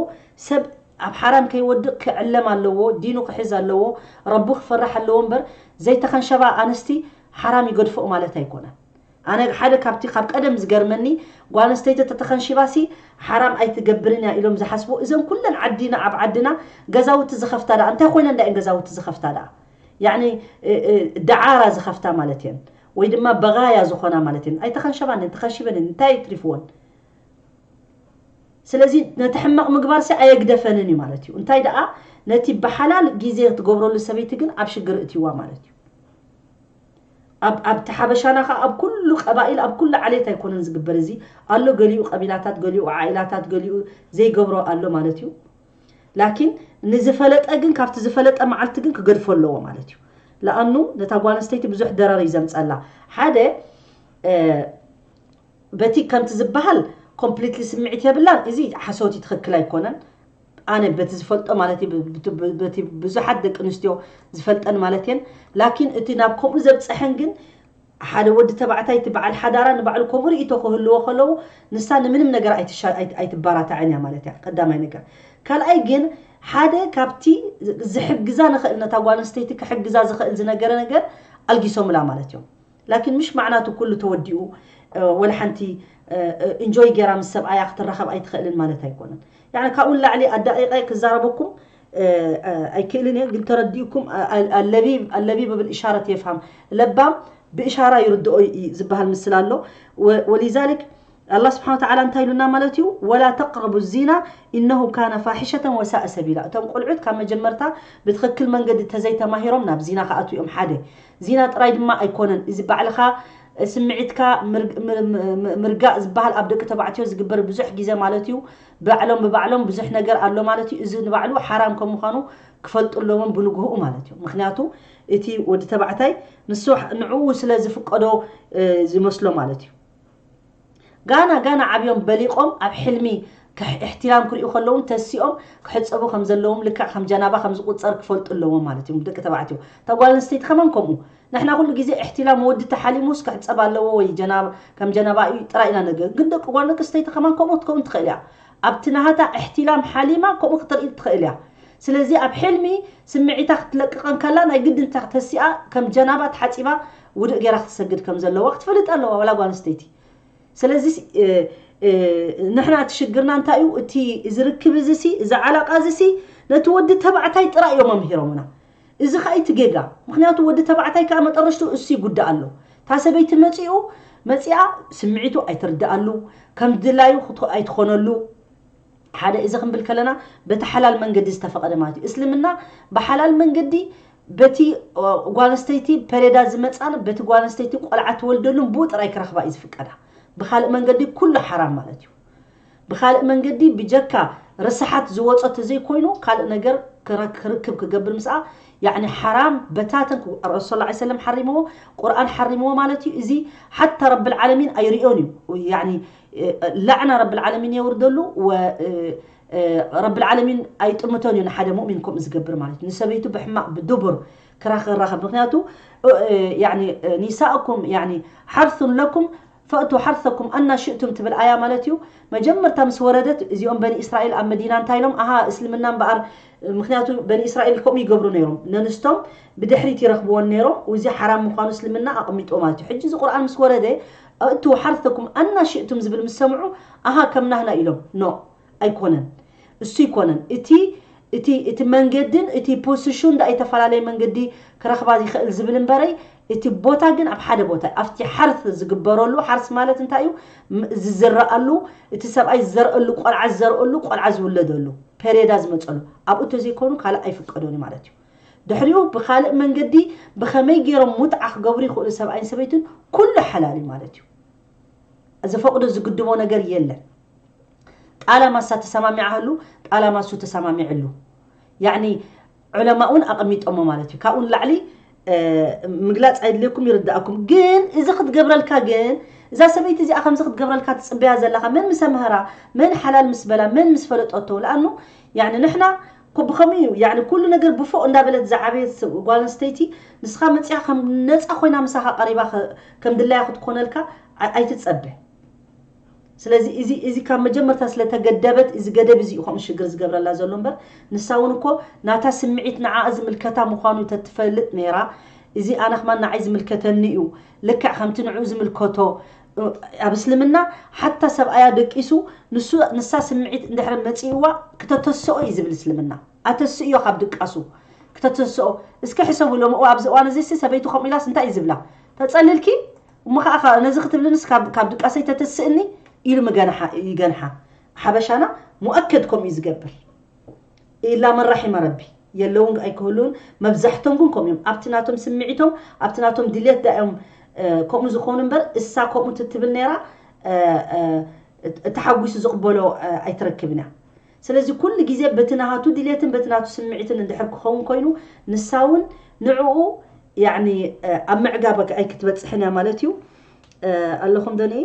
ሰብ ኣብ ሓራም ከይወድቅ ክዕለም ኣለዎ፣ ዲኑ ክሕዝ ኣለዎ፣ ረቡ ክፈራሕ ኣለዎ እምበር ዘይተኸንሸባ ኣንስቲ ሓራም ይገድፎ ማለት ኣይኮነን። ኣነ ሓደ ካብቲ ካብ ቀደም ዝገርመኒ ጓል ኣንስተይቲ ተተኸንሺባሲ ሓራም ኣይትገብርን እያ ኢሎም ዝሓስቡ እዘን ኩለን ዓዲና ኣብ ዓድና ገዛውቲ ዝኸፍታ ደኣ እንታይ ኮይነ እንዳ እየን ገዛውቲ ዝኸፍታ ደኣ ያኒ ደዓራ ዝኸፍታ ማለት እየን ወይ ድማ በጋያ ዝኾና ማለት እየን። ኣይተኸንሸባንን ተኸንሺበንን እንታይ ትሪፍዎን? ስለዚ ነቲ ሕማቕ ምግባር ሲ ኣየግደፈንን እዩ ማለት እዩ። እንታይ ደኣ ነቲ ብሓላል ግዜ ትገብረሉ ሰበይቲ ግን ኣብ ሽግር እትይዋ ማለት እዩ። ኣብ ኣብቲ ሓበሻና ኸዓ ኣብ ኩሉ ቀባኢል ኣብ ኩሉ ዓሌት ኣይኮነን ዝግበር። እዚ ኣሎ ገሊኡ ቀቢላታት፣ ገሊኡ ዓኢላታት፣ ገሊኡ ዘይገብሮ ኣሎ ማለት እዩ። ላኪን ንዝፈለጠ ግን፣ ካብቲ ዝፈለጠ መዓልቲ ግን ክገድፎ ኣለዎ ማለት እዩ። ለኣኑ ነታ ጓል ኣንስተይቲ ብዙሕ ደረር እዩ ዘምፀላ። ሓደ በቲ ከምቲ ዝበሃል ኮምፕሊትሊ ስምዒት የብላን። እዚ ሓሶት እዩ፣ ትኽክል ኣይኮነን። ኣነ በቲ ዝፈልጦ ማለት እዩ፣ በቲ ብዙሓት ደቂ ኣንስትዮ ዝፈልጠን ማለት እየን። ላኪን እቲ ናብ ከምኡ ዘብፀሐን ግን ሓደ ወዲ ተባዕታይ እቲ በዓል ሓዳራ ንባዕሉ ከምኡ ርእይቶ ክህልዎ ከለዉ ንሳ ንምንም ነገር ኣይትባራታዕን እያ ማለት እያ፣ ቀዳማይ ነገር። ካልኣይ ግን ሓደ ካብቲ ዝሕግዛ ንኽእል፣ ነታ ጓል ኣንስተይቲ ክሕግዛ ዝኽእል ዝነገረ ነገር ኣልጊሶምላ ማለት እዮም። ላኪን ምሽ ማዕናቱ ኩሉ ተወዲኡ ወላ ሓንቲ ኢንጆይ ገይራ ምስ ሰብኣያ ክትራኸብ ኣይትኽእልን ማለት ኣይኮነን። ያኒ ካብኡ ንላዕሊ ኣዳቂቀ ክዛረበኩም ኣይክእልን እየ፣ ግን ተረዲእኩም። ኣለቢብ ብልእሻረት የፍሃም፣ ለባም ብእሻራ ይርድኦ ዝበሃል ምስል ኣሎ። ወሊዛሊክ ኣላ ስብሓን ወተዓላ እንታይ ኢሉና ማለት እዩ? ወላ ተቅረቡ ዚና ኢነሁ ካነ ፋሒሸተን ወሳእ ሰቢላ። እቶም ቁልዑት ካብ መጀመርታ ብትኽክል መንገዲ ተዘይተማሂሮም ናብ ዚና ክኣትዉ እዮም። ሓደ ዚና ጥራይ ድማ ኣይኮነን፣ እዚ ባዕልኻ ስምዒትካ ምርጋእ ዝበሃል ኣብ ደቂ ተባዕትዮ ዝግበር ብዙሕ ግዜ ማለት እዩ። ባዕሎም ብባዕሎም ብዙሕ ነገር ኣሎ ማለት እዩ። እዚ ንባዕሉ ሓራም ከም ምዃኑ ክፈልጡ ኣለዎም ብንግህኡ ማለት እዩ። ምክንያቱ እቲ ወዲ ተባዕታይ ንሱ ንዕኡ ስለ ዝፍቀዶ ዝመስሎ ማለት እዩ። ጋና ጋና ዓብዮም በሊቆም ኣብ ሕልሚ እሕትላም ክርእዩ ከለውን ተሲኦም ክሕፀቡ ከም ዘለዎም ልክዕ ከም ጀናባ ከም ዝቁፀር ክፈልጡ ኣለዎም ማለት እዮም ደቂ ተባዕትዮ። እታ ጓል ኣንስተይቲ ከማን ከምኡ። ንሕና ኩሉ ግዜ እሕትላም ወዲ ተሓሊሙስ ክሕፀብ ኣለዎ ወይ ከም ጀናባ እዩ ጥራይ ኢና ነገር፣ ግን ደቂ ጓል ኣንስተይቲ ከማን ከምኡ ክትከውን ትኽእል እያ። ኣብቲ ናሃታ እሕትላም ሓሊማ ከምኡ ክትርኢ ትኽእል እያ። ስለዚ ኣብ ሕልሚ ስምዒታ ክትለቅቕ እንከላ ናይ ግድን ተሲኣ ከም ጀናባ ተሓፂባ ውድእ ገይራ ክትሰግድ ከም ዘለዋ ክትፈልጥ ኣለዋ ዋላ ጓል ኣንስተይቲ። ስለዚ ንሕና እቲ ሽግርና እንታይ እዩ? እቲ እዚ ርክብ እዚ ሲ፣ እዚ ዓላቃ እዚ ሲ ነቲ ወዲ ተባዕታይ ጥራይ እዮም ኣምሂሮምና። እዚ ኸዓ እቲ ጌጋ። ምክንያቱ ወዲ ተባዕታይ ከዓ መጠረሽቱ እሱ ይጉዳእ ኣሎ። እታ ሰበይቲ መፂኡ መፂኣ ስምዒቱ ኣይትርድኣሉ፣ ከም ድላዩ ኣይትኾነሉ። ሓደ እዚ ክንብል ከለና በቲ ሓላል መንገዲ ዝተፈቐደ ማለት እዩ። እስልምና ብሓላል መንገዲ በቲ ጓል ኣንስተይቲ ፐሬዳ ዝመፃን በቲ ጓል ኣንስተይቲ ቆልዓ ትወልደሉን ብኡ ጥራይ ክረኽባ እዩ ዝፍቀዳ። ብካልእ መንገዲ ኩሉ ሓራም ማለት እዩ። ብካልእ መንገዲ ብጀካ ርስሓት ዝወፀ ተዘይኮይኑ ካልእ ነገር ክርክብ ክገብር ምስኣ ያኒ ሓራም በታተን ረሱል ላ ሰለም ሓሪምዎ፣ ቁርኣን ሓሪምዎ ማለት እዩ። እዚ ሓታ ረብል ዓለሚን ኣይርእዮን እዩ። ያኒ ላዕና ረብል ዓለሚን የውርደሉ። ረብል ዓለሚን ኣይጥምቶን እዩ ንሓደ ሙእሚን ከምኡ ዝገብር ማለት እዩ። ንሰበይቱ ብሕማቕ ብድቡር ክራኸራኸብ ምክንያቱ ኒሳእኩም ሓርሱን ለኩም ፈእቱ ሓርሰኩም ኣና ሽእቱም ትብል ኣያ ማለት እዩ። መጀመርታ ምስ ወረደት እዚኦም በኒ እስራኤል ኣብ መዲና እንታይ ኢሎም? ኣሃ እስልምና እምበኣር፣ ምክንያቱ በኒ እስራኤል ከምኡ ይገብሩ ነይሮም፣ ነንስቶም ብድሕሪት ይረኽብዎን ነይሮም። እዚ ሓራም ምዃኑ እስልምና ኣቐሚጦ ማለት እዩ። ሕጂ እዚ ቁርኣን ምስ ወረደ ኣእቱ ሓርሰኩም ኣና ሽእቱም ዝብል ምስ ሰምዑ ኣሃ ከም ናህና ኢሎም። ኖ ኣይኮነን፣ እሱ ኣይኮነን እቲ እቲ እቲ መንገድን እቲ ፖስሹን ዳ ዝተፈላለየ መንገዲ ክረኽባ ይኽእል ዝብል እምበረይ እቲ ቦታ ግን ኣብ ሓደ ቦታ ኣብቲ ሓርስ ዝግበረሉ። ሓርስ ማለት እንታይ እዩ? ዝዝረኣሉ፣ እቲ ሰብኣይ ዝዘርአሉ፣ ቆልዓ ዝዘርአሉ፣ ቆልዓ ዝውለደሉ፣ ፔሬዳ ዝመፀሉ ኣብኡ ተዘይኮኑ ካልእ ኣይፍቀዶን እዩ ማለት እዩ። ድሕሪኡ ብካልእ መንገዲ ብኸመይ ገይሮም ሙትዓ ክገብሩ ይኽእሉ ሰብኣይን ሰበይትን ኩሉ ሓላል እዩ ማለት እዩ። ዝፈቕዶ ዝግድቦ ነገር የለን። ጣላማ እሳ ተሰማሚዓሉ፣ ጣላማ እሱ ተሰማሚዕሉ። ያኒ ዑለማኡን ኣቐሚጦሞ ማለት እዩ። ካብኡ ንላዕሊ ምግላፅ ኣይድልየኩም ይርዳእኩም። ግን እዚ ክትገብረልካ ግን እዛ ሰበይቲ እዚኣ ከምዚ ክትገብረልካ ትፅበያ ዘለካ መን ምስ ኣምሃራ፣ መን ሓላል ምስ በላ፣ መን ምስ ፈለጠቶ? ለኣኑ ያኒ ንሕና ብከምኡ እዩ ያኒ ኩሉ ነገር ብፎእ እንዳበለት ዝዓበየት ጓል ኣንስተይቲ ንስኻ መፂኻ ከም ነፃ ኮይና ምሳኻ ቀሪባ ከም ድላያ ክትኮነልካ ኣይትፀበ። ስለዚ እዚ እዚ ካብ መጀመርታ ስለተገደበት እዚ ገደብ እዚ እዩ ከምኡ ሽግር ዝገብረላ ዘሎ እምበር ንሳ እውን እኮ ናታ ስምዒት ንዓኣ ዝምልከታ ምዃኑ ተትፈልጥ ነይራ። እዚ ኣነ ክማን ንዓይ ዝምልከተኒ እዩ፣ ልክዕ ከምቲ ንዕኡ ዝምልከቶ። ኣብ እስልምና ሓታ ሰብኣያ ደቂሱ ንሱ ንሳ ስምዒት እንድሕር መፂእዋ ክተተስኦ እዩ ዝብል እስልምና። ኣተስእዮ ካብ ድቃሱ ክተተስኦ። እስኪ ሕሰቡ ኢሎም እው ኣብዚ እዋን እዚ ሲ ሰበይቱ ከምኡ ኢላስ እንታይ እዩ ዝብላ? ተፀልልኪ እሞ ከዓ ነዚ ክትብልንስ ካብ ድቃሰይ ተተስእኒ ኢሉ ምገንሓ ይገንሓ። ሓበሻና ሙኣከድ ከምኡ እዩ ዝገብር። ኢላ መን ራሒመ ረቢ። የለውን ኣይክህሉን። መብዛሕቶም ግን ከምኡ እዮም። ኣብቲ ናቶም ስምዒቶም፣ ኣብቲ ናቶም ድሌት ዳ እዮም ከምኡ ዝኾኑ እምበር፣ እሳ ከምኡ ትትብል ነይራ ተሓጒሱ ዝቕበሎ ኣይትረክብን እያ። ስለዚ ኩሉ ግዜ በቲ ናቱ ድሌትን በቲ ናቱ ስምዒትን እንድሕር ክኸውን ኮይኑ፣ ንሳ እውን ንዕኡ ያኒ ኣብ ምዕጋብ ኣይክትበፅሕን እያ ማለት እዩ። ኣለኹም ዶ? ንኢ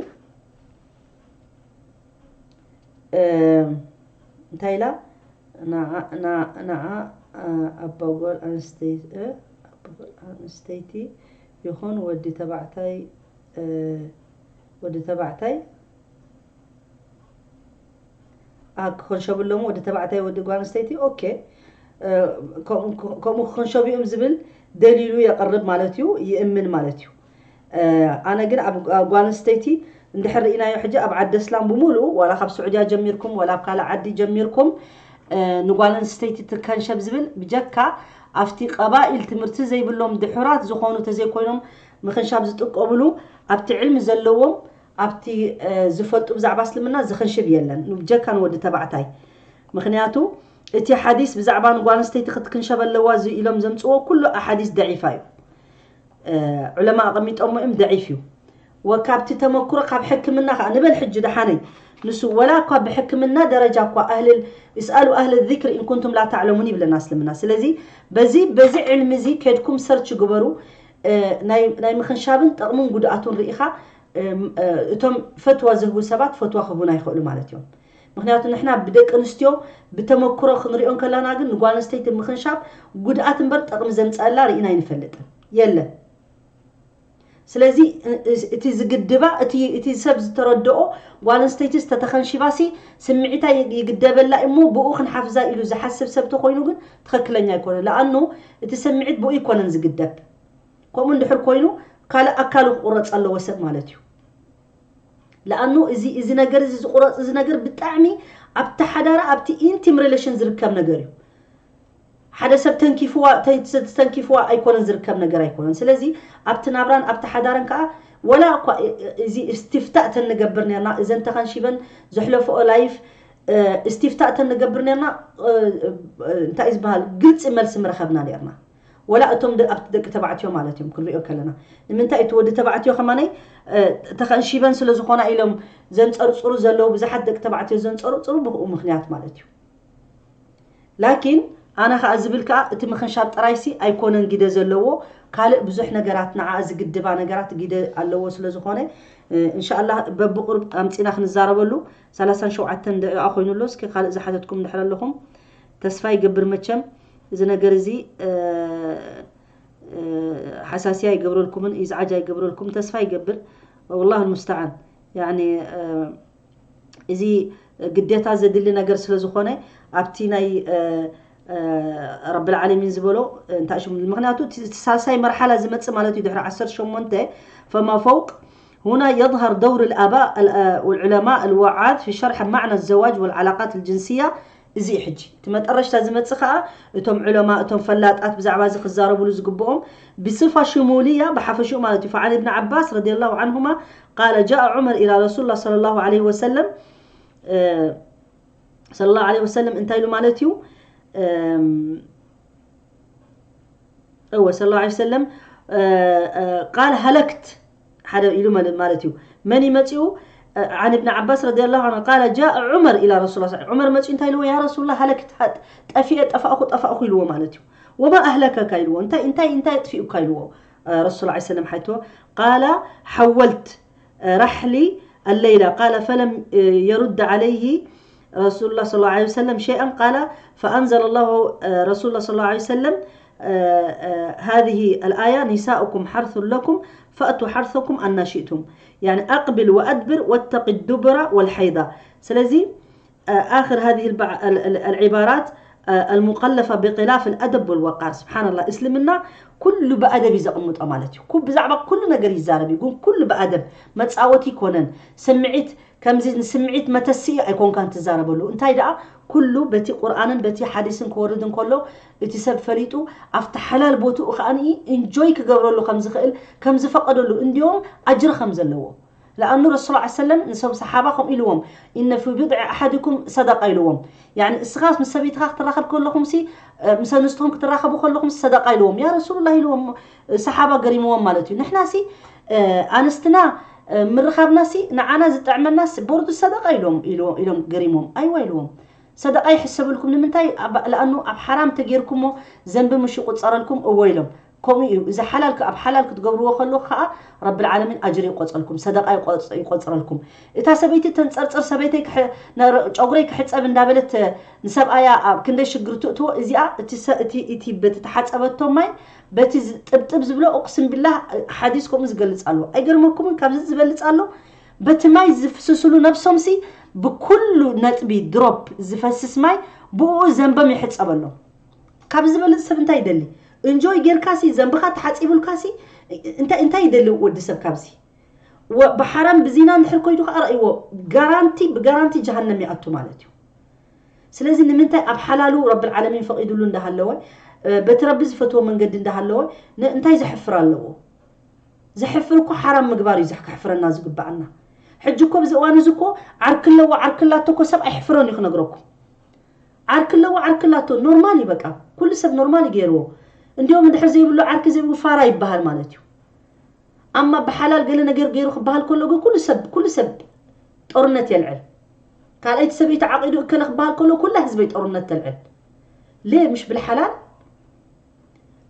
እንታይ ኢላ? ንዓ ኣባ ጓል ኣንስተይቲ ይኹን ወዲ ተባዕታይ፣ ወዲ ተባዕታይ ክኸንሸብሎም፣ ወዲ ተባዕታይ ወዲ ጓል ኣንስተይቲ። ኦኬ፣ ከምኡ ክኸንሸብኦም ዝብል ደሊሉ የቕርብ ማለት እዩ፣ ይእምን ማለት እዩ። ኣነ ግን ኣብ ጓል ኣንስተይቲ እንድሕር ርኢናዮ፣ ሕጂ ኣብ ዓዲ እስላም ብምሉኡ፣ ዋላ ካብ ስዑድያ ጀሚርኩም ዋላ ኣብ ካልእ ዓዲ ጀሚርኩም፣ ንጓል ኣንስተይቲ ትከንሸብ ዝብል ብጀካ ኣብቲ ቀባኢል ትምህርቲ ዘይብሎም ድሑራት ዝኾኑ ተዘይኮይኖም ምኽንሻብ ዝጥቀምሉ፣ ኣብቲ ዕልሚ ዘለዎም፣ ኣብቲ ዝፈልጡ ብዛዕባ እስልምና ዝኽንሽብ የለን፣ ብጀካ ንወዲ ተባዕታይ። ምኽንያቱ እቲ ሓዲስ ብዛዕባ ንጓል ኣንስተይቲ ክትክንሸብ ኣለዋ ኢሎም ዘምፅዎ ኩሉ ኣሓዲስ ደዒፋ እዩ። ዑለማ ኣቐሚጦሞ እዮም፣ ደዒፍ እዩ። ወካብቲ ተመክሮ ካብ ሕክምና ከዓ ንበል ሕጂ ደሓነይ፣ ንሱ ወላ እኳ ብሕክምና ደረጃ እኳ ኣህልል እስኣሉ ኣህል ዚክር ኢንኩንቱም ላ ተዕለሙን ይብለና እስልምና። ስለዚ በዚ በዚ ዕልሚ እዚ ከድኩም ሰርች ግበሩ። ናይ ምኽንሻብን ጠቕምን ጉድኣቱን ርኢኻ እቶም ፈትዋ ዝህቡ ሰባት ፈትዋ ክህቡና ይኽእሉ ማለት እዮም። ምክንያቱ ንሕና ብደቂ ኣንስትዮ ብተመክሮ ክንሪኦ እንከለና ግን ንጓል ኣንስተይቲ ምኽንሻብ ጉድኣት እምበር ጠቕሚ ዘምፀኣላ ርኢና ኣይንፈልጥን። የለን። ስለዚ እቲ ዝግድባ እቲ ሰብ ዝተረድኦ ጓል ኣንስተይቲ ዝተተኸንሺባሲ ስምዒታ ይግደበላ እሞ ብኡ ክንሓፍዛ ኢሉ ዝሓስብ ሰብ ተኮይኑ ግን ትኽክለኛ ኣይኮነን። ለኣኑ እቲ ስምዒት ብኡ ኣይኮነን ዝግደብ። ከምኡ እንድሕር ኮይኑ ካልእ ኣካሉ ክቁረፅ ኣለዎ ሰብ ማለት እዩ። ለኣኑ እዚ እዚ ነገር እዚ ዝቁረፅ እዚ ነገር ብጣዕሚ ኣብቲ ሓዳራ ኣብቲ ኢንቲም ሪሌሽን ዝርከብ ነገር እዩ። ሓደ ሰብ ተንኪፍዋ ተንኪፍዋ ኣይኮነን ዝርከብ ነገር ኣይኮነን። ስለዚ ኣብቲ ናብራን ኣብቲ ሓዳራን ከዓ ወላ እኳ እዚ እስትፍታእ ተንገብር ነርና እዘን ተኸንሺበን ዘሕለፈኦ ላይፍ እስትፍታእ ተንገብር ነርና እንታይ ዝበሃል ግልፂ መልሲ ምረኸብና ነርና። ወላ እቶም ኣብቲ ደቂ ተባዕትዮ ማለት እዮም ክንሪኦ ከለና ንምንታይ እቲ ወዲ ተባዕትዮ ከማነይ ተኸንሺበን ስለ ዝኾና ኢሎም ዘንፀርፅሩ ዘለዉ ብዙሓት ደቂ ተባዕትዮ ዘንፀርፅሩ ብኡ ምክንያት ማለት እዩ። ላኪን ኣነ ከዓ ዝብል ከዓ እቲ ምኽንሻብ ጥራይሲ ኣይኮነን ግደ ዘለዎ ካልእ ብዙሕ ነገራት ንዓ ዝግድባ ነገራት ግደ ኣለዎ ስለ ዝኾነ እንሻላ በብቁርብ ኣምፂና ክንዛረበሉ ሰላሳን ሸውዓተን ደቂቃ ኮይኑ ኣሎ። እስኪ ካልእ ዝሓተትኩም እንድሕር ኣለኹም ተስፋ ይገብር። መቸም እዚ ነገር እዚ ሓሳስያ ይገብረልኩምን ኢዝዓጅ ኣይገብረልኩም ተስፋ ይገብር። ወላሁ ልሙስተዓን ያኒ እዚ ግዴታ ዘድሊ ነገር ስለ ዝኾነ ኣብቲ ናይ ረብል ዓለሚን ዝበሎ እንታይ ሽሙ ምክንያቱ እቲ ሳልሳይ መርሓላ ዝመፅእ ማለት እዩ ድሕሪ ዓሰርተ ሸሞንተ ፈማ ፈውቅ هنا يظهر دور الآباء والعلماء الوعاظ في شرح معنى الزواج والعلاقات الجنسية እዚ ሕጂ እቲ መጠረሽታ ዝመፅእ ከዓ እቶም ዑለማ እቶም ፈላጣት ብዛዕባ እዚ ክዛረብሉ ዝግብኦም ብስፋ ሽሙልያ ብሓፈሽኡ ማለት እዩ። فعن ابن عباس رضي الله عنهما قال جاء عمر إلى رسول الله صلى الله عليه وسلم صلى الله عليه وسلم እንታይ ኢሉ ማለት እዩ እወ صلى الله عليه وسلم قال هلكت ሓደ ኢሉ ማለት እዩ። መን ይመፅኡ عن ابن عباس رضي الله عنه قال جاء عمر إلى رسول الله ዑመር መፅኡ እንታይ ኢልዎ ያ رسول الله هلكت ጠፊኤ ጠፋእኹ ጠፋእኹ ኢልዎ ማለት እዩ። وما أهلكك ኢልዎ እንታይ እንታይ እንታይ ኣጥፊኡካ ኢልዎ رسول الله صلى الله عليه وسلم ሓይቶ قال حولت رحلي الليلة قال فلم يرد عليه رسول الله صلى الله عليه وسلم شيئا قال فأنزل الله رسول الله صلى الله عليه وسلم هذه الآية نساؤكم حرث لكم فأتوا حرثكم أن شئتم يعني أقبل وأدبر واتق الدبر والحيضة ስለዚ آخر هذه العبارات المقلفة بغلاف الأدب والوقار سبحان الله እስልምና ኩሉ ብኣደብ እዩ ዘቕምጦ ማለት እዩ። ብዛዕባ ኩሉ ነገር ይዛረብ እዩ ግን ኩሉ ብኣደብ መፃወቲ ይኮነን። ስምዒት ከምዚ ንስምዒት መተስኢ ኣይኮንካን ትዛረበሉ እንታይ ደኣ ኩሉ በቲ ቁርኣንን በቲ ሓዲስን ክወርድ እንከሎ እቲ ሰብ ፈሊጡ ኣብቲ ሓላል ቦትኡ ከዓኒ ኢንጆይ ክገብረሉ ከምዝኽእል ከምዝፈቀደሉ እንዲዮም ኣጅሪ ከምዘለዎ ለኣኑ ረሱል ላ ሰለም ንሶም ሰሓባ ከምኡ ኢልዎም፣ ኢነ ፊ ብድዒ ኣሓድኩም ሰደቃ ኢልዎም። ያኒ እስኻስ ምስ ሰበይትኻ ክትራኸብ ከለኹም ሲ፣ እ፣ ምስ ኣንስትኹም ክትራኸቡ ከለኹም ሲ ሰደቃ ኢልዎም። ያ ረሱሉላህ ኢልዎም፣ እ፣ ሰሓባ ገሪምዎም ማለት እዩ። ንሕና ሲ፣ እ፣ ኣንስትና፣ እ፣ ምርኻብና ሲ ንዓና ዝጥዕመና ሲ ቦርዱ ሰደቃ ኢሎም፣ ኢሎ-፣ ኢሎም ገሪሞም። ኣይዋ ኢልዎም። ሰደቃ ይሕሰብልኩም። ንምንታይ? ኣብ-፣ ለኣኑ ኣብ ሓራም ተጌርኩሞ ዘንቢ ምሽ ይቁጸረልኩም። እዎ ኢሎም። ከምኡ እዩ። እዚ ሓላል ከ-፣ ኣብ ሓላል ክትገብርዎ ከለኹ ከኣ ረብል ዓለሚን ኣጅሪ ይቆጸልኩም፣ ሰደቃ ይቆጽ-፣ ይቆጽረልኩም። እታ ሰበይቲ ተንጸርጽር፣ ሰበይተይ ክሕ-፣ ነር-፣ ጨጉረይ ክሕጸብ እንዳበለት ንሰብኣያ ኣብ ክንደይ ሽግር ትእትዎ። እዚኣ እቲ ሰ-፣ እቲ፣ እቲ በቲ ተሓጸበቶ ማይ በቲ ዝ-፣ ጥብጥብ ዝብሎ፣ ኡቅስም ቢላህ፣ ሓዲስ ከምኡ ዝገልጽ ኣሎ። ኣይገርመኩምን? ካብዚ ዝበልጽ ኣሎ። በቲ ማይ ዝፍስስሉ ነብሶምሲ ብኩሉ ነጥቢ ድሮፕ ዝፈስስ ማይ ብኡ ዘንቦም ይሕጸበሎም። ካብ ዝበልጽ ሰብ እንታይ ይደሊ? እንጆይ ጌርካሲ፣ ዘንብኻ ተሓጺቡልካሲ፣ እንታይ፣ እንታይ ይደሊ ወዲ ሰብ ካብዚ? ወ-፣ ብሓራም ብዚና እንድሕር ኮይዱ ከኣ ረእይዎ፣ ጋራንቲ፣ ብጋራንቲ ጀሃነም ይኣቱ ማለት እዩ። ስለዚ ንምንታይ ኣብ ሓላሉ ረብል ዓለሚን ፈቒዱሉ እንዳሃለወ፣ እ፣ በቲ ረቢ ዝፈትዎ መንገዲ እንዳሃለወ፣ ን-፣ እንታይ ዘሕፍር ኣለዎ? ዘሕፍር እኮ ሓራም ምግባር እዩ ዘሕ-፣ ከሕፍረና ዝግብኣና። ሕጂ እኮ ብዚ እዋን እዚ እኮ ዓርኪ ኣለዎ፣ ዓርኪ ኣላቶ እኮ ሰብ ኣይሕፍሮን እዩ ክነግረኩም። ዓርኪ ኣለዎ፣ ዓርኪ ኣላቶ ኖርማል እዩ በቃ። ኩሉ ሰብ ኖርማል እዩ ገይርዎ። እንዲኦም እንድሕር ዘይብሉ ዓርኪ ዘይብሉ ፋራ ይበሃል ማለት እዩ። ኣማ ብሓላል ገለ ነገር ገይሩ ክበሃል ከሎ ግን ኩሉ ሰብ፣ ኩሉ ሰብ ጦርነት የልዕል። ካልኣይቲ ሰበይቲ ዓቂዱ እከለ ክበሃል ከሎ ኩላ ህዝበይ ጦርነት ተልዕል። ሌ ምሽ ብልሓላል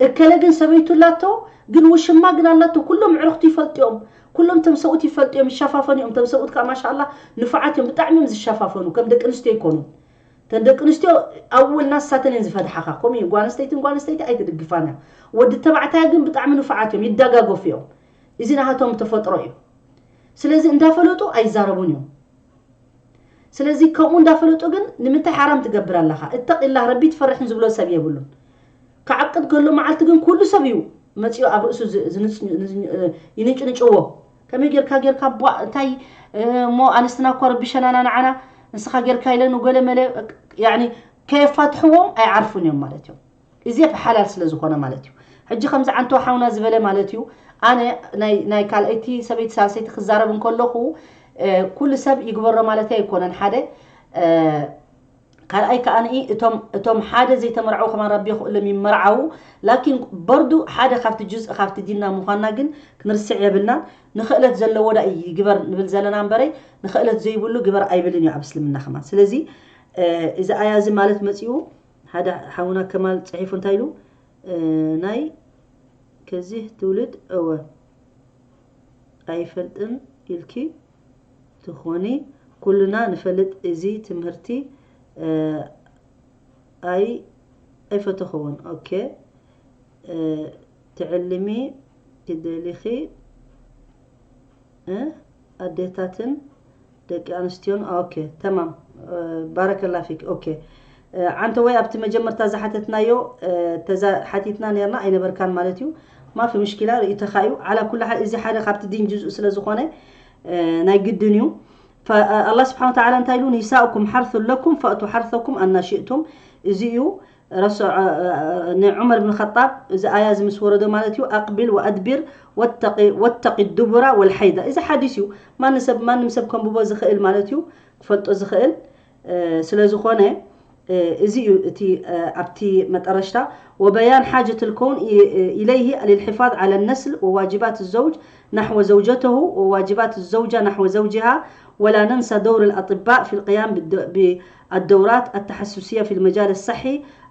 እከለ ግን ሰበይቱ ኣላቶ፣ ግን ውሽማ ግን ኣላቶ። ኩሎም ኣዕሩኽቱ ይፈልጡ እዮም። ኩሎም ተም ሰብኡት ይፈልጡ እዮም፣ ይሸፋፈኑ እዮም። ተም ሰብኡት ከኣ ማሻኣላ ንፉዓት እዮም፣ ብጣዕሚ እዮም ዝሸፋፈኑ። ከም ደቂ ኣንስትዮ ኣይኮኑን። ተን ደቂ ኣንስትዮ ኣወል ናሳተን እየን ዝፈትሓኻ። ከምኡ እዩ፣ ጓል ኣንስተይትን ጓል ኣንስተይቲ ኣይትድግፋን እያ። ወዲ ተባዕታይ ግን ብጣዕሚ ንፉዓት እዮም፣ ይደጋገፉ እዮም። እዚ ናሃቶም ተፈጥሮ እዩ። ስለዚ እንዳፈለጡ ኣይዛረቡን እዮም። ስለዚ ከምኡ እንዳፈለጡ ግን ንምንታይ ሓራም ትገብር ኣለኻ? እተቂላህ፣ ረቢ ትፈርሕን ዝብሎ ሰብ የብሉን። ክዓቅድ ከሎ መዓልቲ ግን ኩሉ ሰብ እዩ መጺኡ ኣብ ርእሱ ዝ-፣ ዝንጽ-፣ ዝን-፣ እ፣ ይንጭንጭዎ። ከመይ ጌርካ ጌርካ ቧ፣ እንታይ፣ እ፣ እሞ ኣንስትና እኮ ረቢሸናና ንዓና፣ ንስኻ ጌርካ ኢለ ንጎለ መለ፣ ያኒ ከየፋትሕዎም ኣይዓርፉን እዮም ማለት እዮም። እዚ ብሓላል ስለ ዝኾነ ማለት እዩ። ሕጂ ከምዚ ዓንቶ ሓውና ዝበለ ማለት እዩ፣ ኣነ ናይ፣ ናይ ካልኣይቲ ሰበይቲ ሳልሰይቲ ክዛረብ እንከለኹ፣ እ፣ ኩሉ ሰብ ይግበሮ ማለት ኣይኮነን። ሓደ፣ እ፣ ካልኣይ ከኣ ንኢ እቶም፣ እቶም ሓደ ዘይተመርዓው ከማን ረቢ ይኽእሎም ይመርዓው። ላኪን በርዱ ሓደ ካብቲ ጁዝእ ካብቲ ዲንና ምዃንና ግን ክንርስዕ የብልናን። ንኽእለት ዘለዎ ዳ ይግበር ንብል ዘለና እምበረይ፣ ንኽእለት ዘይብሉ ግበር ኣይብልን እዩ ኣብ እስልምና ከማን። ስለዚ፣ እ፣ እዚ ኣያ እዚ ማለት መጺኡ ሓደ ሓውና ከማል ጽሒፉ እንታይ ኢሉ? እ፣ ናይ ከዚህ ትውልድ እወ ኣይፈልጥን ኢልኪ ትኾኒ፣ ኩልና ንፈልጥ እዚ ትምህርቲ፣ እ፣ ኣይ-፣ ኣይፈተኽዎን። ኦኬ፣ እ፣ ትዕልሚ ትደሊኺ፣ እ፣ ኣዴታትን ደቂ ኣንስትዮን። ኦኬ፣ ተማም። እ፣ ባረከላ ፊክ። ኦኬ፣ እ፣ ዓንተ ወይ ኣብቲ መጀመርታ ዝሓተትናዮ፣ እ፣ ተዛ-፣ ሓቲትና ነርና ኣይነበርካን ማለት እዩ። ማፊ ምሽኪላ ርእይቶኻ እዩ። ዓላ ኩሉ ሓ-፣ እዚ ሓደ ካብቲ ዲን ጅዝኡ ስለ ዝኾነ፣ እ፣ ናይ ግድን እዩ። ፈ-፣ ኣላህ ስብሓን ወተዓላ እንታይ ኢሉ? "ኒሳኡኩም ሓርሱን ለኩም ፈእቱ ሓርሰኩም ኣና ሽእቱም." እዚ እዩ። ረሱ-፣ እ፣ እ፣ ንዑመር ብን ኸጣብ እዚ ኣያ እዚ ምስ ወረዶ ማለት እዩ፣ "ኣቅቢል ወኣድቢር ወተቂ፣ ወተቂ ዱቡራ ወልሓይዳ." እዚ ሓዲስ እዩ። ማንም ሰብ፣ ማንም ሰብ ከንብቦ ዝኽእል ማለት እዩ፣ ክፈልጦ ዝኽእል፣ እ፣ ስለ ዝኾነ፣ እ፣ እዚ እዩ እቲ፣ እ፣ ኣብቲ መጠረሽታ፣ "ወበያን ሓጀት ልከውን ኢ-፣ እ፣ ኢለይህ ኣልልሕፋዝ ዓለ ነስል ወዋጅባት ዘውጅ ናሕወ ዘውጀተሁ ወዋጅባት ዘውጃ ናሕወ ዘውጅሃ፣ ወላ ነንሳ ደውር ኣልኣጥባእ ፊ ልቅያም ብደ-፣ ብ-፣ ኣደውራት ኣተሓሱስያ ፊ ልመጃል ሰሒ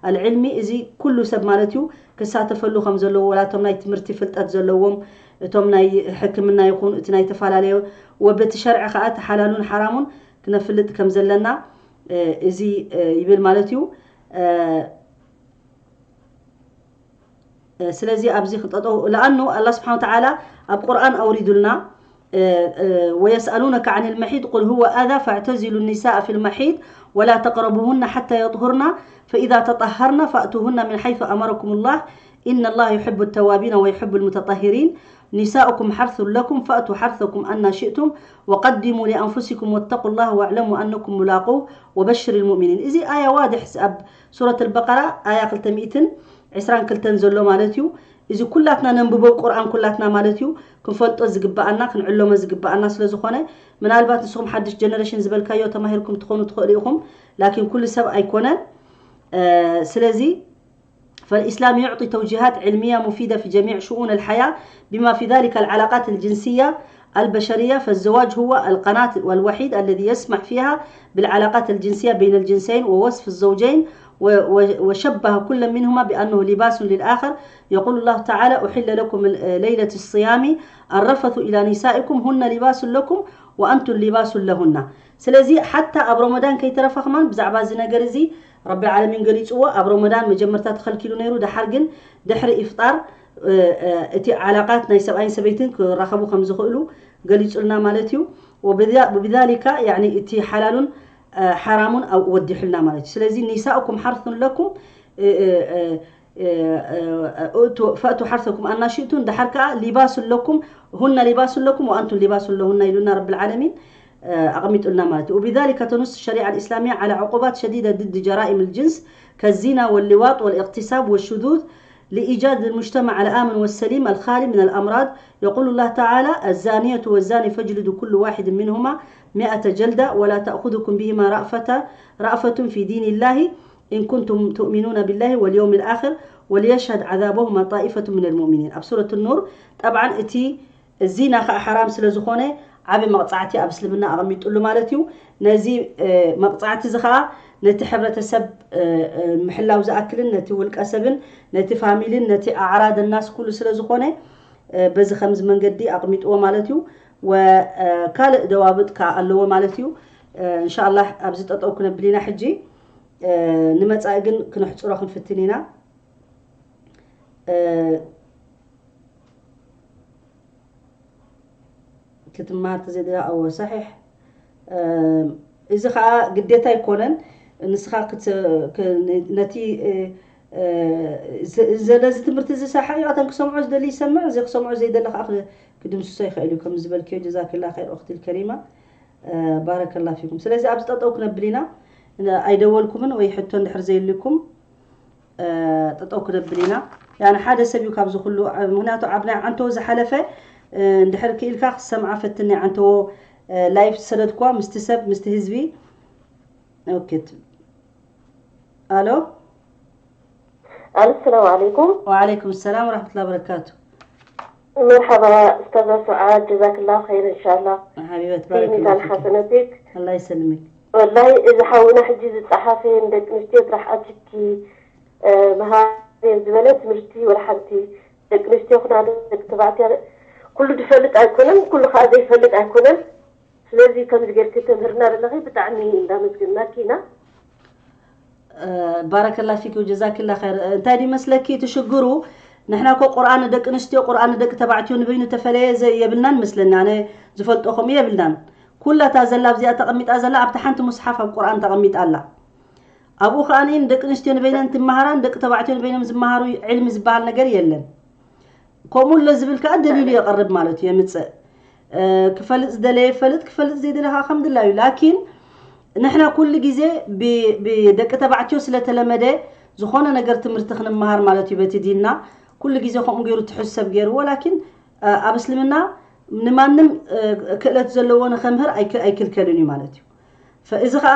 ኣልዕልሚ." እዚ ኩሉ ሰብ ማለት እዩ ክሳተፈሉ ከም ዘለዎ፣ ወላቶም ናይ ትምህርቲ ፍልጠት ዘለዎም፣ እቶም ናይ ሕክምና ይኹን እቲ ናይ ተፈላለየ፣ ወበቲ ሸርዒ ከኣ እቲ ሓላሉን ሓራሙን ክነፍልጥ ከም ዘለና፣ እ፣ እዚ፣ እ፣ ይብል ማለት እዩ። እ፣ እ፣ ስለዚ ኣብዚ ክጠጠው፣ ለኣኑ ኣላህ ስብሓን ወተዓላ ኣብ ቁርኣን ኣውሪዱልና፣ እ፣ እ፣ "ወየስኣሉነከ ዓን ልመሒድ ቁል ሁወ ኣዛ ፈዕተዚሉ ኒሳእ ፊ ልመሒድ ወላ ተቅረቡሁና ሓታ የጥሁርና ፈኢዛ ተጠሃርና ፈእቱሁና ምን ሓይሱ ኣመረኩም ላህ ኢነላህ ዩሕቡ ተዋቢና ወዩሕቡ ልሙተጠሂሪን። ኒሳኡኩም ሓርሱን ለኩም ፈእቱ ሓርሰኩም ኣና ሽእቱም ወቀዲሙ ሊኣንፉሲኩም ወተቁ ላህ ወዕለሙ ኣነኩም ሙላቁህ ወበሽር ልሙእሚኒን." እዚ ኣያ ዋድሕ ኣብ ሱረት ኣልበቀራ ኣያ ክልተ ሚእትን ዕስራን ክልተን ዘሎ ማለት እዩ። እዚ ኩላትና ነንብቦ ቁርኣን ኩላትና ማለት እዩ ክንፈልጦ ዝግብኣና ክንዕለሞ ዝግብኣና ስለ ዝኾነ፣ ምናልባት ንስኹም ሓድሽ ጀነሬሽን ዝበልካዮ ተማሂርኩም ትኾኑ ትኽእሉ ኢኹም፣ ላኪን ኩሉ ሰብ ኣይኮነን። ስለዚ فالإسلام يعطي توجيهات علمية مفيدة في جميع شؤون الحياة، بما في ذلك العلاقات الجنسية البشرية. فالزواج هو القناة والوحيد الذي يسمح فيها بالعلاقات الجنسية بين الجنسين ووصف الزوجين، وشبه كل منهما بأنه لباس للآخر. يقول الله تعالى: أحل لكم ليلة الصيام الرفث إلى نسائكم هن لباس لكم وأنتم لباس لهن. ስለዚ ሓታ ኣብ ረመዳን ከይተረፈ ከማን ብዛዕባ እዚ ነገር እዚ ረቢ ዓለሚን ገሊፅዎ። ኣብ ረመዳን መጀመርታ ተኸልኪሉ ነይሩ፣ ደሓር ግን ድሕሪ ኢፍጣር እቲ ዓላቃት ናይ ሰብኣይን ሰበይትን ክራኸቡ ከም ዝኽእሉ ገሊፁልና ማለት እዩ። ብዛሊካ እቲ ሓላሉን ሓራሙን ኣብኡ ወዲሑልና ማለት እዩ። ስለዚ ኒሳኡኩም ሓርሱን ለኩም ፈእቱ ሓርሰኩም ኣናሽእቱን፣ ደሓር ከዓ ሊባሱ ለኩም ሁነ ሊባሱ ለኩም ወኣንቱን ሊባሱ ለሁና ኢሉና ረብል ዓለሚን ኣቕሚጡልና ማለት እዩ። وبذلك تنص الشريعة الإسلامية على عقوبات شديدة ضد جرائم الجنس كالزنا واللواط والاغتصاب والشذوذ لإيجاد المجتمع الآمن والسليم الخالي من الأمراض. يقول الله تعالى: الزانية والزاني فاجلدوا كل واحد منهما مائة جلدة ولا تأخذكم بهما رأفة رأفة في دين الله إن كنتم تؤمنون بالله واليوم الآخر وليشهد عذابهما طائفة من المؤمنين ኣብ ሱረት ኑር። ጠብዓን እቲ ዚና ከዓ ሓራም ስለ ዝኾነ ዓቢ መቕጻዕቲ ኣብ እስልምና ኣቐሚጡሉ ማለት እዩ። ነዚ መቕጻዕቲ እዚ ከዓ ነቲ ሕብረተሰብ ምሕላው ዝኣክልን ነቲ ውልቀ ሰብን ነቲ ፋሚልን ነቲ ኣዕራድ ናስ ኩሉ ስለ ዝኾነ በዚ ከምዚ መንገዲ ኣቕሚጥዎ ማለት እዩ። ወካልእ ደዋብጥ ከዓ ኣለዎ ማለት እዩ። እንሻላህ ኣብዚ ጠጠው ክነብል ኢና ሕጂ። ንመጻኢ ግን ክነሕጽሮ ክንፍትን ኢና። ክትማር ተዘይደላ ኣዎ ሳሒሕ። እዚ ከዓ ግዴታ ኣይኮነን። ንስኻ ነቲ ዘለዚ ትምህርቲ እዚ ሳሓቂቐተን ክሰምዖ ዝደሊ ይሰምዕ፣ እዚ ክሰምዖ ዘይደሊ ከዓ ክድምስሶ ይኽእል እዩ። ከም ዝበልክዮ ጀዛክላ ኸይር ኦክትል ከሪማ። ባረከላ ፊኩም። ስለዚ ኣብዚ ጠጠው ክነብል ኢና። ኣይደወልኩምን ወይ ሕቶ እንድሕር ዘይልኩም ጠጠው ክነብል ኢና። ያኒ ሓደ ሰብ እዩ ካብዚ ኩሉ፣ ምክንያቱ ኣብ ናይ ዓንተዎ ዝሓለፈ እንድሕር ክኢልካ ክሰምዓ ፈትን ናይ ዓንተዎ ላይፍ ዝሰደድኳ ምስቲ ሰብ ምስቲ ህዝቢ። ኦኬ። ኣሎ። ኣሎ፣ ሰላም ዓለይኩም። ወዓለይኩም ሰላም ወራህመቱላሂ ወበረካቱ። መርሓባ ኡስታዛ ሱዓድ፣ ጀዛክላ ኸይር እንሻላ። ሓቢበት፣ ባረከላ ሚዛን ፊኪ። ሓሰነቲክ። ኣላ ይሰልሚክ። ወላሂ እዚ ሓውና ሕጂ ዝጸሓፈ ንደቂ ኣንስትዮ ጥራሕ ኣትኪ መሃር ዝበለ ትምህርቲ ወላ ሓንቲ ደቂ ኣንስትዮ ኩና ደቂ ተባዕትዮ ኩሉ ዝፈልጥ ኣይኮነን፣ ኩሉ ከዓ ዘይፈልጥ ኣይኮነን። ስለዚ ከምዚ ጌርኪ ተምህርና ዘለኺ ብጣዕሚ እንዳመስገናኪ ኢና። ባረከላ ፊኪ ወጀዛኪላ ኸይር። እንታይ ድዩ መስለኪ እቲ ሽግሩ? ንሕና እኮ ቁርኣን ንደቂ ኣንስትዮ ቁርኣን ንደቂ ተባዕትዮ ንበይኑ ተፈለየ ዘ- የብልናን መስለኒ። ኣነ ዝፈልጦ ከምኡ የብልናን። ኩላ እታ ዘላ ኣብዚኣ ተቐሚጣ ዘላ ኣብታ ሓንቲ ሙስሓፍ ኣብ ቁርኣን ተቐሚጣ ኣላ። ኣብኡ ከኣ ንደቂ ኣንስትዮ ንበይነን ትመሃራን ደቂ ተባዕትዮ ንበይኖም ዝመሃሩ ዕልሚ ዝበሃል ነገር የለን። ከምኡ ኣሎ ዝብል ከኣ ደሊሉ የቕርብ ማለት እዩ፣ የምጽእ። ክፈልጥ ዝደለየ ይፈልጥ፣ ክፈልጥ ዘይደለ ከኣ ከም ድላዩ። ላኪን ንሕና ኩሉ ግዜ ብደቂ ተባዕትዮ ስለተለመደ ዝኾነ ነገር ትምህርቲ ክንመሃር ማለት እዩ በቲ ዲንና። ኩሉ ግዜ ከምኡ ገይሩ ትሕዝ ሰብ ገይርዎ። ላኪን ኣብ እስልምና ንማንም ክእለት ዘለዎ ንኸምህር ኣይክልከልን እዩ ማለት እዩ። እዚ ከኣ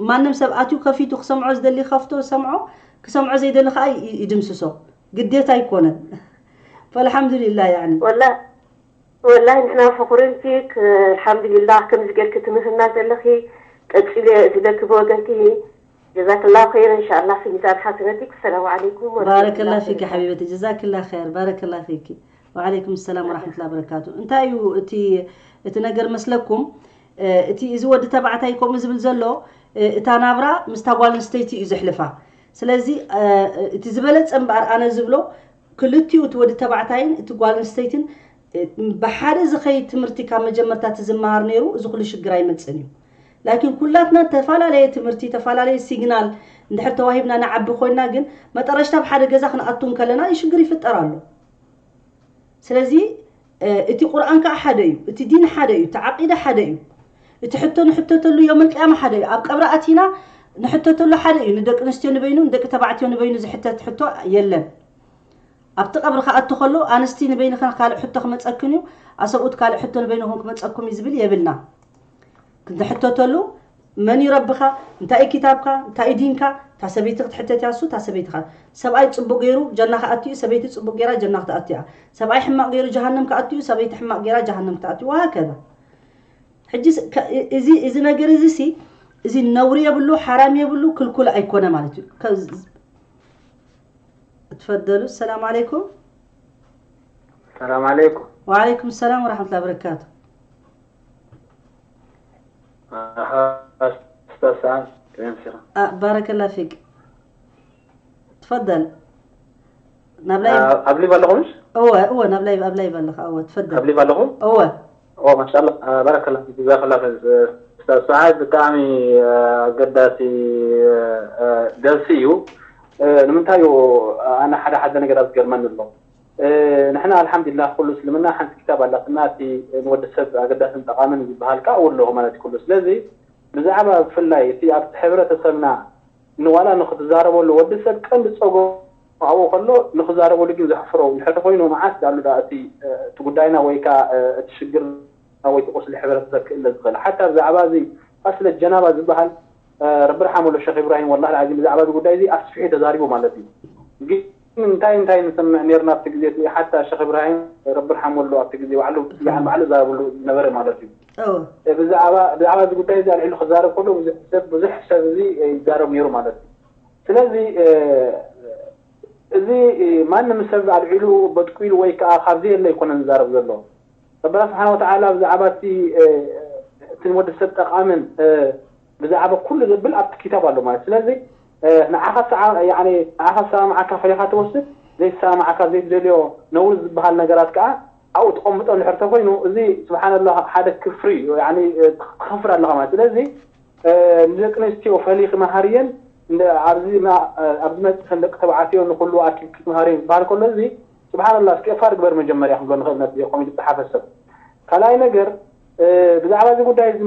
ማንም ሰብ ኣትዩ ከፊቱ ክሰምዖ ዝደሊ ከፍቶ ሰምዖ፣ ክሰምዖ ዘይደሊ ከኣ ይድምስሶ። ግዴታ ኣይኮነን። ፈልሓምዱሊላህ ያኒ። ወላ ወላሂ ንሕና ፈኹሪን ፊክ። ኣልሓምዱሊላህ ከምዚ ጌርኪ ትምህርና ዘለኺ ቀጺለ ዝብለኪ ብወገንኪ ጀዛክላሁ ኸይር። እንሻላ ፊ ሚዛን ሓሰነቲክ። ሰላሙ ዓለይኩም ወረሕመቱላሂ ባረከላ ፊኪ ወበረካቱ። ሓቢበቲ፣ ጀዛክላ ኸይር፣ ባረከላ ፊኪ። ወዓለይኩም ሰላም ወራሕመቱላሂ ወበረካቱ። እንታይ እዩ እቲ እቲ ነገር መስለኩም? እቲ እዚ ወዲ ተባዕታይ ከምኡ ዝብል ዘሎ እታ ናብራ ምስታ ጓል ኣንስተይቲ እዩ ዘሕልፋ። ስለዚ እቲ ዝበለጸ እምበኣር ኣነ ዝብሎ ክልቲኡ እቲ ወዲ ተባዕታይን እቲ ጓል ኣንስተይትን ብሓደ ዝኸይድ ትምህርቲ ካብ መጀመርታ እቲ ዝመሃር ነይሩ እዚ ኩሉ ሽግር ኣይመጽእን እዩ። ላኪን ኩላትና ተፈላለየ ትምህርቲ ተፈላለየ ሲግናል እንድሕር ተዋሂብና ንዓቢ ኮይና ግን መጠረሽታ ኣብ ሓደ ገዛ ክንኣቱ እንከለና ይሽግር ይፍጠር ኣሎ። ስለዚ እቲ ቁርኣን ከዓ ሓደ እዩ፣ እቲ ዲን ሓደ እዩ፣ እቲ ዓቂዳ ሓደ እዩ፣ እቲ ሕቶ ንሕተተሉ ዮም ልቅያማ ሓደ እዩ፣ ኣብ ቀብሪ ኣቲና ንሕተተሉ ሓደ እዩ። ንደቂ ኣንስትዮ ንበይኑ ንደቂ ተባዕትዮ ንበይኑ ዝሕተት ሕቶ የለን። ኣብቲ ቀብሪ ክኣቱ ከሎ ኣንስቲ ንበይንኸን ካልእ ሕቶ ክመጸክን እዩ፣ ኣሰብኡት ካልእ ሕቶ ንበይንኹም ክመጸኩም እዩ ዝብል የብልና። ክንትሕተተሉ መን ይረብኻ፣ እንታይ እዩ ኪታብካ፣ እንታይ እዩ ዲንካ፣ እታ ሰበይቲ ክትሕተት እያ፣ እሱ እታ ሰበይቲ ኸ-፣ ሰብኣይ ጽቡቕ ገይሩ ጀና ክኣቱ እዩ፣ ሰበይቲ ጽቡቕ ገይራ ጀና ክትኣቱ እያ። ሰብኣይ ሕማቕ ገይሩ ጀሃነም ክኣቱ እዩ፣ ሰበይቲ ሕማቕ ገይራ ጀሃነም ክትኣቱ እዩ፣ ወሃከዛ። ሕጂ ስ-፣ ከ-፣ እዚ፣ እዚ ነገር እዚ ሲ፣ እዚ ነውሪ የብሉ፣ ሓራም የብሉ፣ ክልኩል ኣይኮነ ማለት እዩ። ከ-፣ ትፈደሉ። ሰላም ዓለይኩም። ሰላም ዓለይኩም። ወዓለይኩም ሰላም ወራሕመቱላሂ ወበረካቱ። ኣሃ፣ ኡስታዝ ሰዓድ፣ ከመይ ኣምሲኻ? ኣ፣ ባረከላ ፊክ። ትፈደል። ናብ ላይ ኣብ ሊቭ ኣለኹምሽ? እወ፣ እወ፣ ናብ ላይ፣ ኣብ ላይ ኣለኻ። እወ፣ ትፈደል። ኣብ ሊቭ ኣለኹም? እወ። ኦ፣ ማሻኣላ፣ አ፣ ባረከላ ፊክ፣ ጀዛከላ ኸይር። ኡስታዝ ሰዓድ፣ ብጣዕሚ፣ አ፣ ኣገዳሲ፣ አ፣ ደርሲ እዩ። አ፣ ንምንታይ እዩ፣ ኣነ ሓደ ሓደ ነገራት ዝገርመኒ ኣሎ። እ፣ ንሕና ኣልሓምዱሊላህ ኩሉ እስልምና ሓንቲ ክታብ ኣላትና፣ እቲ ንወዲ ሰብ ኣገዳስን ጠቓምን ዝበሃል ከኣ ኣለዎ ማለት እዩ ኩሉ። ስለዚ ብዛዕባ ብፍላይ እቲ ኣብቲ ሕብረተሰብና ንዋላ ንክትዛረበሉ ወዲ ሰብ ቀንዲ ጸገሙ ኣብኡ ከሎ ንክዛረበሉ ግን ዘሕፍሮ እንድሕር ኮይኑ መዓስ ዳሉ ደኣ እቲ፣ እ፣ እቲ ጉዳይና ወይ ከኣ፣ እ፣ እቲ ሽግርና ወይ እቲ ቁስሊ ሕብረተሰብ ክእለ ዝኽእል። ሓታ ብዛዕባ እዚ ቀስለ ጀናባ ዝበሃል እ፣ ረቢ ርሓመሉ ሸኽ ኢብራሂም፣ ወላሂ ልዓዚም ብዛዕባ እዚ ጉዳይ እዚ ኣስፊሑ ተዛሪቡ ማለት እዩ። ግን እንታይ እንታይ ንሰምዕ ነርና ኣብቲ ግዜ እቲ፣ ሓታ ሸኽ ኢብራሂም ረቢ ርሓመሉ ኣብቲ ግዜ ባዕሉ፣ ያኒ ባዕሉ ዛረብሉ ነበረ ማለት እዩ። እወ። እ፣ ብዛዕባ፣ ብዛዕባ እዚ ጉዳይ እዚ ኣልዒሉ ክዛረብ ከሎ ብዙሕ ሰብ፣ ብዙሕ ሰብ እዚ ይዛረብ ነይሩ ማለት እዩ። ስለዚ፣ እ፣ እዚ፣ እ፣ ማንም ሰብ ኣልዒሉ በጥቂሉ ወይ ከዓ ካብዚ የለ ኣይኮነን ዝዛረብ ዘሎ። ረበና ስብሓነ ወተዓላ ብዛዕባ እቲ፣ እ፣ እቲ ንወዲ ሰብ ጠቓምን፣ እ፣ ብዛዕባ ኩሉ ዘብል ኣብቲ ክታብ ኣሎ ማለት። ስለዚ፣ እ፣ ንዓኻ ሰዓ-፣ ያኒ፣ ንዓኻ ዝሰማምዓካ ፈሊኻ ትወስድ፣ ዘይሰማምዓካ ዘይትደልዮ ነውሪ ዝበሃል ነገራት ከዓ ኣብኡ ተቐምጦ እንድሕር ተኮይኑ፣ እዚ ስብሓንላህ ሓደ ክፍሪ እዩ። ያኒ፣ እ፣ ትኸፍር ኣለኻ ማለት። ስለዚ፣ እ፣ ንደቂ ኣንስትዮ ፈሊኺ መሃርየን፣ እንደ-፣ ኣብዚ ና-፣ እ፣ ኣብዚ መፂኸን ደቂ ተባዕትዮ ንኹሉ ኣኪብኪ ትመሃርየን ዝበሃል ከሎ፣ እዚ ስብሓንላህ፣ እስኪ እፋር ግበር መጀመርያ ክብሎ ንኽእል ነቲ ኮሜንት ዝፀሓፈ ሰብ። ካልኣይ ነገር፣ እ፣ ብዛዕባ እዚ ጉዳይ እዚ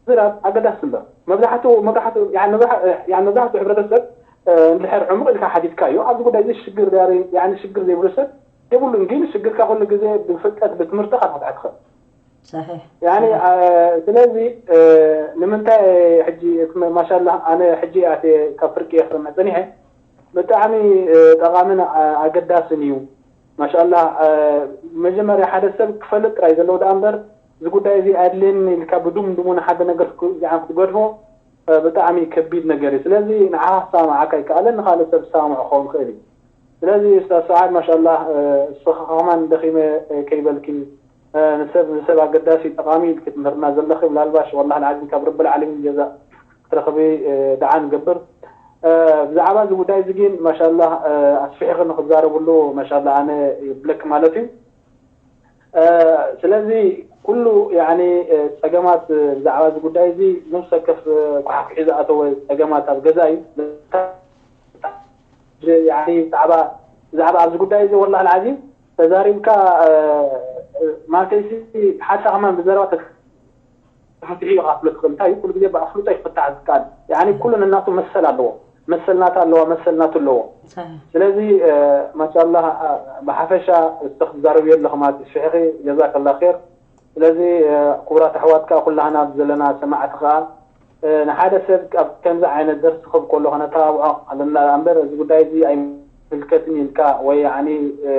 ምዝራብ ኣገዳሲ እምበር፣ መብዛሕትኡ፣ መብዛሕትኡ፣ ያኒ መብዛሕ-፣ ያኒ መብዛሕትኡ ሕብረተሰብ፣ እ፣ እንድሕር ዕሙቕ ኢልካ ሓቲትካዮ፣ ኣብዚ ጉዳይ እዚ ሽግር ዳሪ-፣ ያኒ ሽግር ዘይብሉ ሰብ የብሉን። ግን ሽግርካ ኩሉ ግዜ ብፍልጠት፣ ብትምህርቲ ኢኻ ክትፈትሖ ትኽእል። ሰሒሕ። ያኒ፣ አ፣ ስለዚ፣ እ፣ ንምንታይ ሕጂ እቲ መ-፣ ማሻላህ፣ ኣነ ሕጂ ኣተ ካብ ፍርቂ እየ ክርምዕ ጸኒሐ። ብጣዕሚ፣ እ፣ ጠቓምን ኣ-፣ ኣገዳስን እዩ። ማሻላህ፣ እ፣ መጀመርያ ሓደ ሰብ ክፈልጥ ጥራይ ዘለዎ ደኣ እምበር፣ እዚ ጉዳይ እዚ ኣድልየኒ ኢልካ ብዱምዱሙ ንሓደ ነገር ክኩ-፣ ያኒ ክትገድፎ፣ እ፣ ብጣዕሚ ከቢድ ነገር እዩ። ስለዚ ንዓኻ ክሰማምዓካ ይከኣልን ንኻልእ ሰብ ክሰማምዖ ክኸውን ይኽእል እዩ። ስለዚ ኡስታዝ ሰዓድ ማሻላህ፣ እ፣ እስኻ ከማን ደኺመ፣ እ፣ ከይበልኪ፣ እ፣ ንሰብ፣ ንሰብ ኣገዳሲ ጠቓሚ ኢልኪ ትምህርና ዘለኺ፣ ምናልባሽ ወላሂ ልዓዚም ካብ ረብል ዓለሚን ጀዛ ክትረኽቢ፣ እ፣ ደዓ ንገብር። እ፣ ብዛዕባ እዚ ጉዳይ እዚ ግን ማሻላህ፣ እ፣ ኣስፊሕኺ ንኽትዛረብሉ ማሻላህ ኣነ ይብለኪ ማለት እዩ። እ፣ ስለዚ ኩሉ ያኒ፣ እ፣ ጸገማት፣ እ፣ ብዛዕባ እዚ ጉዳይ እዚ ነፍሲ ወከፍ፣ እ፣ ኳሕኲሒ ዝኣተወ ጸገማት ኣብ ገዛ እዩ። ያኒ ብዛዕባ፣ ብዛዕባ ኣብዚ ጉዳይ እዚ ወላሂ ልዓዚም ተዛሪብካ፣ እ፣ እ፣ ማለተይሲ ሓታ ከማን ብዘረባ ተፈትሑ ኢኻ ክትብሎ ትኽእል። እንታይ እዩ? ኩሉ ግዜ ብኣፍልጦ እዩ ክፍታሕ ዝከኣል። ያኒ ኩሉ ነናቱ መሰል ኣለዎ። መሰል ናታ ኣለዋ፣ መሰል ናቱ ኣለዎ። ሰሒሕ። ስለዚ፣ እ፣ ማሻላህ፣ እ፣ ብሓፈሻ እስኺ ትዛረብዮ ኣለኺ ማለት ተስፊሕኺ፣ ጀዛከላ ኸይር። ስለዚ፣ እ፣ ክቡራት ኣሕዋት ከኣ ኩላህና ዘለና ሰማዕቲ ከኣ፣ እ፣ ንሓደ ሰብ ኣብ ከምዚ ዓይነት ደርሲ ክብ ከሎ ከነተባብዖ ኣለና እምበር፣ እዚ ጉዳይ እዚ ኣይምልከትን ኢልካ ወይ ያኒ፣ እ፣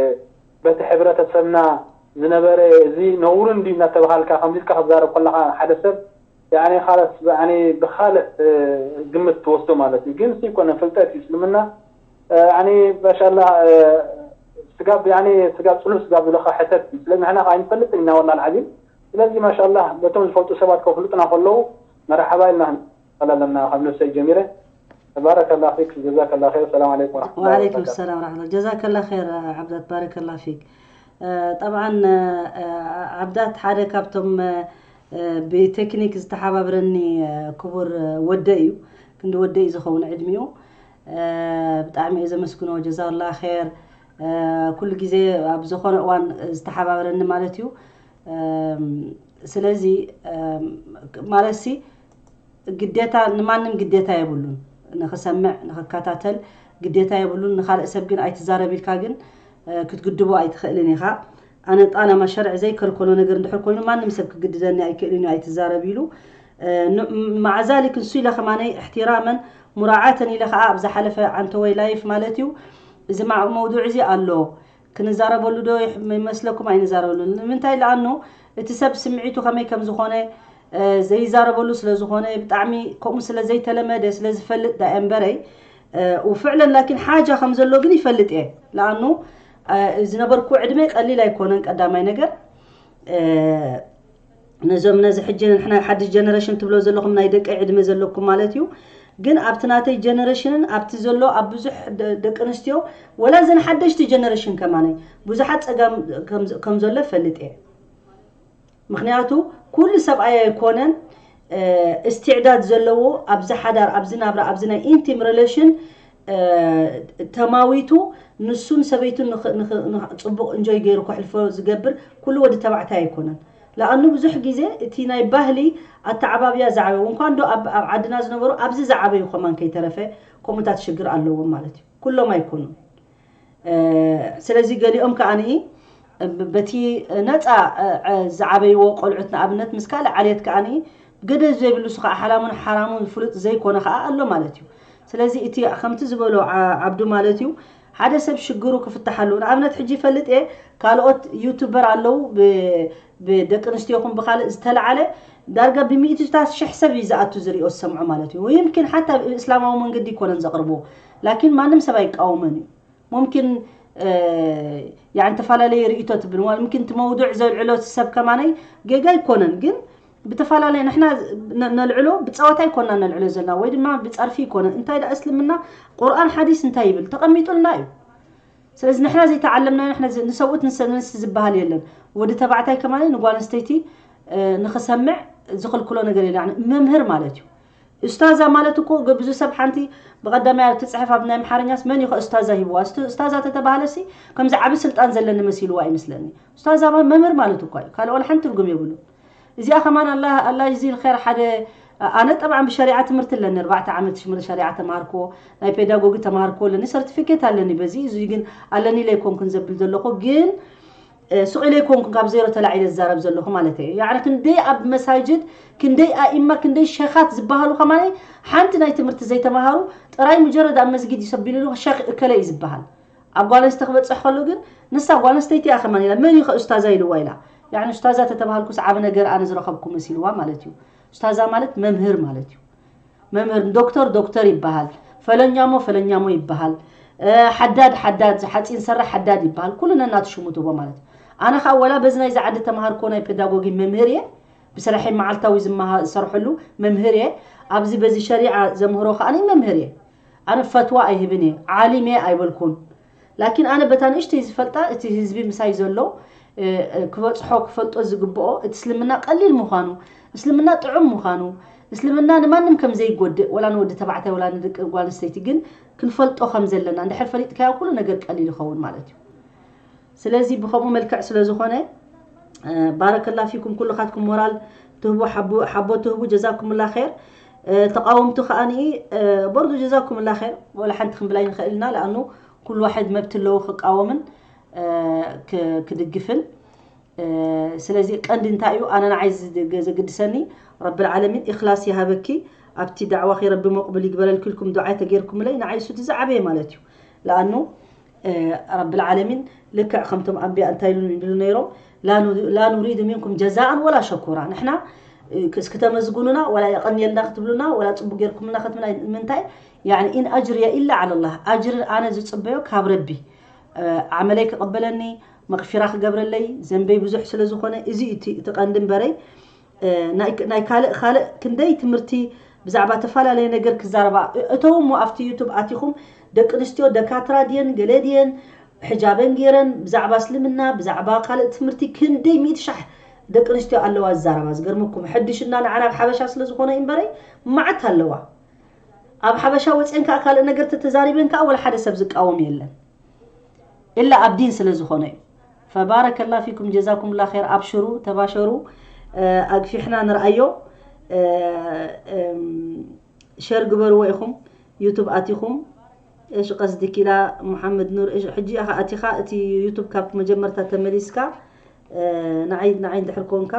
በቲ ሕብረተሰብና ዝነበረ እዚ ነውሪ እንድዩ እናተባሃልካ ከምዚ ኢልካ ክትዛረብ ከለኻ ሓደ ሰብ ያኒ ኻለስ ያኒ ብኻልእ፣ እ፣ ግምት ትወስዶ ማለት እዩ። ግን እሱ ይኮነ ፍልጠት እዩ እስልምና፣ እ፣ ያኒ ማሻላህ፣ እ፣ ስጋብ ያኒ ስጋብ ጽሉል ስጋብ ዝለኻ ሕተት እዩ። ስለዚ ንሕና ከኣ ኣይንፈልጥን ኢና ወላ ልዓዚም። ስለዚ ማሻላህ በቶም ዝፈልጡ ሰባት ከፍልጡና ከለዉ መርሓባ ኢልና ኣለና ካብ ነብሰይ ጀሚረ። ባረከላ ፊክ፣ ጀዛከላ ኸይር። ሰላም ዓለይኩም ወራሕመቱላሂ ወዓለይኩም ወበረካቱ። ሰላም ወራሕመቱላህ። ጀዛከላ ኸይር ዓብዳት፣ ባረከላ ፊክ። እ፣ ጠብዓን፣ እ፣ ዓብዳት ሓደ ካብቶም፣ እ፣ ብቴክኒክ ዝተሓባብረኒ፣ እ፣ ክቡር፣ እ፣ ወደይ እዩ። ክንዲ ወደይ እዩ ዝኸውን ዕድሚኡ። እ፣ ብጣዕሚ እየ ዘመስግኖ፣ ጀዛላ ኸይር። እ፣ ኩሉ ግዜ ኣብ ዝኾነ እዋን ዝተሓባበረኒ ማለት እዩ። እም፣ ስለዚ፣ እም፣ ማለትሲ ግዴታ፣ ንማንም ግዴታ የብሉን ንኽሰምዕ፣ ንኽከታተል። ግዴታ የብሉን። ንኻልእ ሰብ ግን ኣይትዛረብ ኢልካ ግን ክትግድቦ ኣይትኽእልን ኢኻ። ኣነ ጣላማ ሸርዒ ዘይከልከሎ ነገር እንድሕር ኮይኑ ማንም ሰብ ክግድደኒ ኣይክእልን እዩ ኣይትዛረብ ኢሉ። ማዓዛሊክ ንሱ ኢለ ከማነይ እሕትራመን ሙራዓተን ኢለ ከዓ ኣብ ዝሓለፈ ዓንተወይ ላይፍ ማለት እዩ እዚ መውዱዕ እዚ ኣሎ ክንዛረበሉ ዶ ይመስለኩም? ኣይንዛረበሉ። ንምንታይ? ለኣኑ እቲ ሰብ ስምዒቱ ከመይ ከም ዝኾነ ዘይዛረበሉ ስለ ዝኾነ ብጣዕሚ ከምኡ ስለ ዘይተለመደ ስለ ዝፈልጥ ዳ እምበረይ ውፍዕለን ላኪን ሓጃ ከም ዘሎ ግን ይፈልጥ እየ። ለኣኑ ዝነበርኩ ዕድመ ቀሊል ኣይኮነን። ቀዳማይ ነገር ነዞም ነዚ ሕጂ ንሕና ሓድሽ ጀነሬሽን ትብሎ ዘለኹም ናይ ደቂ ዕድመ ዘለኩም ማለት እዩ። ግን ኣብቲ ናተይ ጀነሬሽንን ኣብቲ ዘሎ ኣብ ብዙሕ ደቂ ኣንስትዮ ወላ ዘን ሓደሽቲ ጀነሬሽን ከማነይ ብዙሓት ፀጋም ከም ዘሎ ፈልጥ እየ። ምክንያቱ ኩሉ ሰብኣይ ኣይኮነን እስትዕዳድ ዘለዎ ኣብዚ ሓዳር ኣብዚ ናብራ ኣብዚ ናይ ኢንቲም ሪሌሽን ተማዊቱ ንሱን ሰበይቱን ፅቡቅ እንጆይ ገይሩ ከሕልፎ ዝገብር ኩሉ ወዲ ተባዕታይ ኣይኮነን። ለኣኑ ብዙሕ ግዜ እቲ ናይ ባህሊ ኣተዓባብያ ዝዓበዩ እንኳን ዶ ኣብ ዓድና ዝነበሩ ኣብዚ ዝዓበዩ ከማን ከይተረፈ ከምኡታት ሽግር ኣለዎም ማለት እዩ። ኩሎም ኣይኮኑን። ስለዚ ገሊኦም ከዓኒ በቲ ነፃ ዝዓበይዎ ቆልዑት ንኣብነት ምስ ካልእ ዓልየት ከዓኒ ገደብ ዘይብሉ እሱ ከዓ ሓላሙን ሓራሙን ፍሉጥ ዘይኮነ ከዓ ኣሎ ማለት እዩ። ስለዚ እቲ ከምቲ ዝበሎ ዓብዱ ማለት እዩ ሓደ ሰብ ሽግሩ ክፍትሓሉ ንኣብነት ሕጂ ይፈልጥ እየ ካልኦት ዩቱበር ኣለዉ ብደቂ ኣንስትዮ ይኹን ብካልእ ዝተለዓለ ዳርጋ ብሚእትታት ሽሕ ሰብ እዩ ዝኣቱ ዝሪኦ ዝሰምዖ ማለት እዩ። ይምኪን ሓታ ብእስላማዊ መንገዲ ይኮነን ዘቕርብዎ ላኪን ማንም ሰብ ኣይቃወመን እዩ። ሙምኪን ያን ተፈላለየ ርእይቶ ትብል ዋል ሙምኪን እቲ መውዱዕ ዘልዕሎ ሰብ ከማነይ ጌጋ ኣይኮነን ግን ብተፈላለየ ንሕና ነልዕሎ ብፀወታ ይኮና ነልዕሎ ዘለና ወይ ድማ ብፀርፊ ይኮነ እንታይ ዳ እስልምና ቁርኣን ሓዲስ እንታይ ይብል ተቐሚጡልና እዩ። ስለዚ ንሕና ዘይተዓለምናዮ ንሕና ንሰብኡት ንሰንስ ዝበሃል የለን። ወዲ ተባዕታይ ከማነ ንጓል ኣንስተይቲ ንኽሰምዕ ዝኽልክሎ ነገር የለ። መምህር ማለት እዩ። እስታዛ ማለት እኮ ብዙ ሰብ ሓንቲ ብቐዳማይ ኣብ ትፅሕፍ ኣብ ናይ ኣምሓርኛስ መን እዩ ኡስታዛ ሂብዋ? እስታዛ ተተባሃለሲ ከምዚ ዓቢ ስልጣን ዘለኒ መሲልዋ ይመስለኒ። እስታዛ መምህር ማለት እኳ እዩ። ካልእ ወላ ሓንቲ ትርጉም የብሉ። እዚኣ ከማን ኣላ ኣላ ይዚል ኸር ሓደ ኣነ ጠብዓን ብሸሪዓ ትምህርቲ ኣለኒ ኣርባዕተ ዓመት ሽምር ሸሪዓ ተማሃርኮ ናይ ፔዳጎጊ ተማሃርኮ ኣለኒ ሰርቲፊኬት ኣለኒ በዚ እዚ ግን ኣለኒ ኢለ ኣይኮንኩን ዘብል ዘለኹ ግን ሱቕ ኢለ ኣይኮንኩን ካብ ዜሮ ተላዒለ ዝዛረብ ዘለኹ ማለት እየ። ያዕኒ ክንደይ ኣብ መሳጅድ ክንደይ ኣኢማ ክንደይ ሸኻት ዝበሃሉ ከማን ሓንቲ ናይ ትምህርቲ ዘይተማሃሩ ጥራይ ሙጀረድ ኣብ መስጊድ ይሰቢሉ ሸኽ እከለ እዩ ዝበሃል። ኣብ ጓል ኣንስተይቲ ክበፅሕ ከሎ ግን ንሳ ጓል ኣንስተይቲ እያ ከማን ኢላ መን እዩ ኸ ኡስታዛ ኢልዋ ኢላ። ያዕኒ ኡስታዛ ተተባሃልኩስ ዓቢ ነገር ኣነ ዝረኸብኩ መሲልዋ ማለት እዩ። ኡስታዛ ማለት መምህር ማለት እዩ። መምህር ዶክተር ዶክተር ይበሃል። ፈለኛሞ ፈለኛሞ ይበሃል። ሓዳድ ሓዳድ ሓፂን ሰራሕ ሓዳድ ይበሃል። ኩሉ ነናቱ ሽሙ ትቦ ማለት እዩ። ኣነ ከዓ ወላ በዚ ናይዚ ዓዲ ተምሃርኮ ናይ ፔዳጎጊ መምህር እየ። ብስራሐይ መዓልታዊ ዝሰርሐሉ መምህር እየ። ኣብዚ በዚ ሸሪዓ ዘምህሮ ከዓ መምህር እየ። ኣነ ፈትዋ ኣይህብን እየ ዓሊም እየ ኣይበልኩን። ላኪን ኣነ በታ ንእሽተይ ዝፈልጣ እቲ ህዝቢ ምሳይ ዘሎ ክበፅሖ ክፈልጦ ዝግብኦ እቲ እስልምና ቀሊል ምዃኑ እስልምና ጥዑም ምዃኑ እስልምና ንማንም ከም ዘይጎድእ ወላ ንወዲ ተባዕታይ ወላ ንደቂ ጓል ኣንስተይቲ ግን ክንፈልጦ ከም ዘለና እንድሕር ፈሊጥካዮ ኩሉ ነገር ቀሊል ይኸውን ማለት እዩ። ስለዚ ብኸምኡ መልክዕ ስለ ዝኾነ ባረከላ ፊኩም ኩልኻትኩም ሞራል ትህቡ ሓቦ ትህቡ ጀዛኩምላ ኸይር። ተቃወምቱ ከዓኒ በርዱ ጀዛኩምላ ኸይር ወላ ሓንቲ ክንብል ኣይንኽእል ኢና። ለኣኑ ኩሉ ዋሕድ መብት ኣለዎ ክቃወምን ክድግፍን። ስለዚ ቀንዲ እንታይ እዩ ኣነ ንዓይ ዘግድሰኒ ረብል ዓለሚን ኢኽላስ ይሃበኪ ኣብቲ ዳዕዋኺ ረቢ መቕቡል ይግበረልኪ ኢልኩም ዱዓ ተጌርኩምለይ ንዓይ እሱ እቲ ዝዓበየ ማለት እዩ። ለኣኑ ረብል ዓለሚን ልክዕ ከምቶም ኣንቢያ እንታይ ኢሉ ይብሉ ነይሮም ላ ኑሪዱ ሚንኩም ጀዛኣን ወላ ሸኩራ ንሕና እስኪ ተመስግኑና ወላ የቐንየልና ክትብሉና ወላ ፅቡቅ ጌርኩምልና ክትብልና ምንታይ ያኒ ኢን ኣጅርየ ኢላ ዓለላህ ኣጅሪ ኣነ ዝፅበዮ ካብ ረቢ ዓመለይ ክቕበለኒ መቕፊራ ክገብረለይ ዘንበይ ብዙሕ ስለ ዝኾነ እዚ እቲ ቀንዲ እምበረይ ናይ ካልእ ካልእ ክንደይ ትምህርቲ ብዛዕባ ተፈላለየ ነገር ክዛረባ እተው እሞ ኣብቲ ዩቱብ ኣቲኹም ደቂ ኣንስትዮ ደካትራ ድየን ገለ ድየን ሕጃበን ገይረን ብዛዕባ እስልምና ብዛዕባ ካልእ ትምህርቲ ክንደይ ሚእቲ ሻሕ ደቂ ኣንስትዮ ኣለዋ ዝዛረባ ዝገርመኩም ሕድሽና ንዓና ኣብ ሓበሻ ስለ ዝኾነ እምበረይ ማዓት ኣለዋ ኣብ ሓበሻ ወፅየን ከዓ ካልእ ነገር ተተዛሪበን ከዓ ወላ ሓደ ሰብ ዝቃወም የለን ኢላ ኣብ ዲን ስለ ዝኾነ እዩ ፈባረከላ ፊኩም ጀዛኩምላ ኸይር ኣብሽሩ ተባሸሩ ኣግፊሕና ንርኣዮ ሸር ግበርዎ ኢኹም ዩቱብ ኣቲኹም እሺ ቀስዲክ ኢላ። መሓመድ ኑር፣ እሺ፣ ሕጂ ኢኻ ኣቲኻ እቲ ዩቱብ ካብ መጀመርታ ተመሊስካ፣ እ፣ ንዓይ፣ ንዓይ እንድሕር ኮንካ፣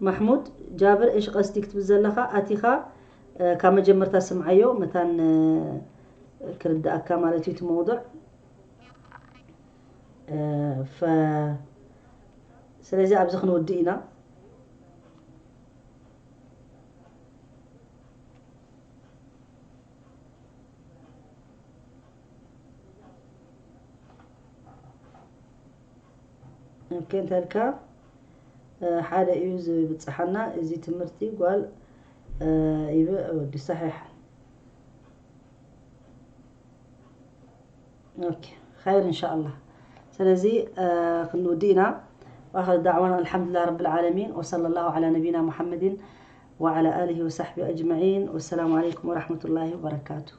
ማሕሙድ ጃብር፣ እሺ ቀስዲክ ትብል ዘለኻ ኣቲኻ፣ እ፣ ካብ መጀመርታ ስምዓዮ፣ መታን፣ እ፣ ክርድኣካ ማለት እዩ እቲ መውዱዕ። እ፣ ፈ-፣ ስለዚ ኣብዚ ክንውድእ ኢና። ኦኬ፣ እንተልካ፣ እ፣ ሓደ እዩ ዝብጽሓና እዚ ትምህርቲ ጓል፣ እ፣ ይብ-፣ ወዲ ሰሒሕ። ኦኬ፣ ኸይር እንሻኣላህ። ስለዚ፣ እ፣ ክንውዲ ኢና። وآخر دعوانا الحمد لله رب العالمين، وصلى الله على نبينا محمد وعلى آله وصحبه أجمعين، والسلام عليكم ورحمة الله وبركاته.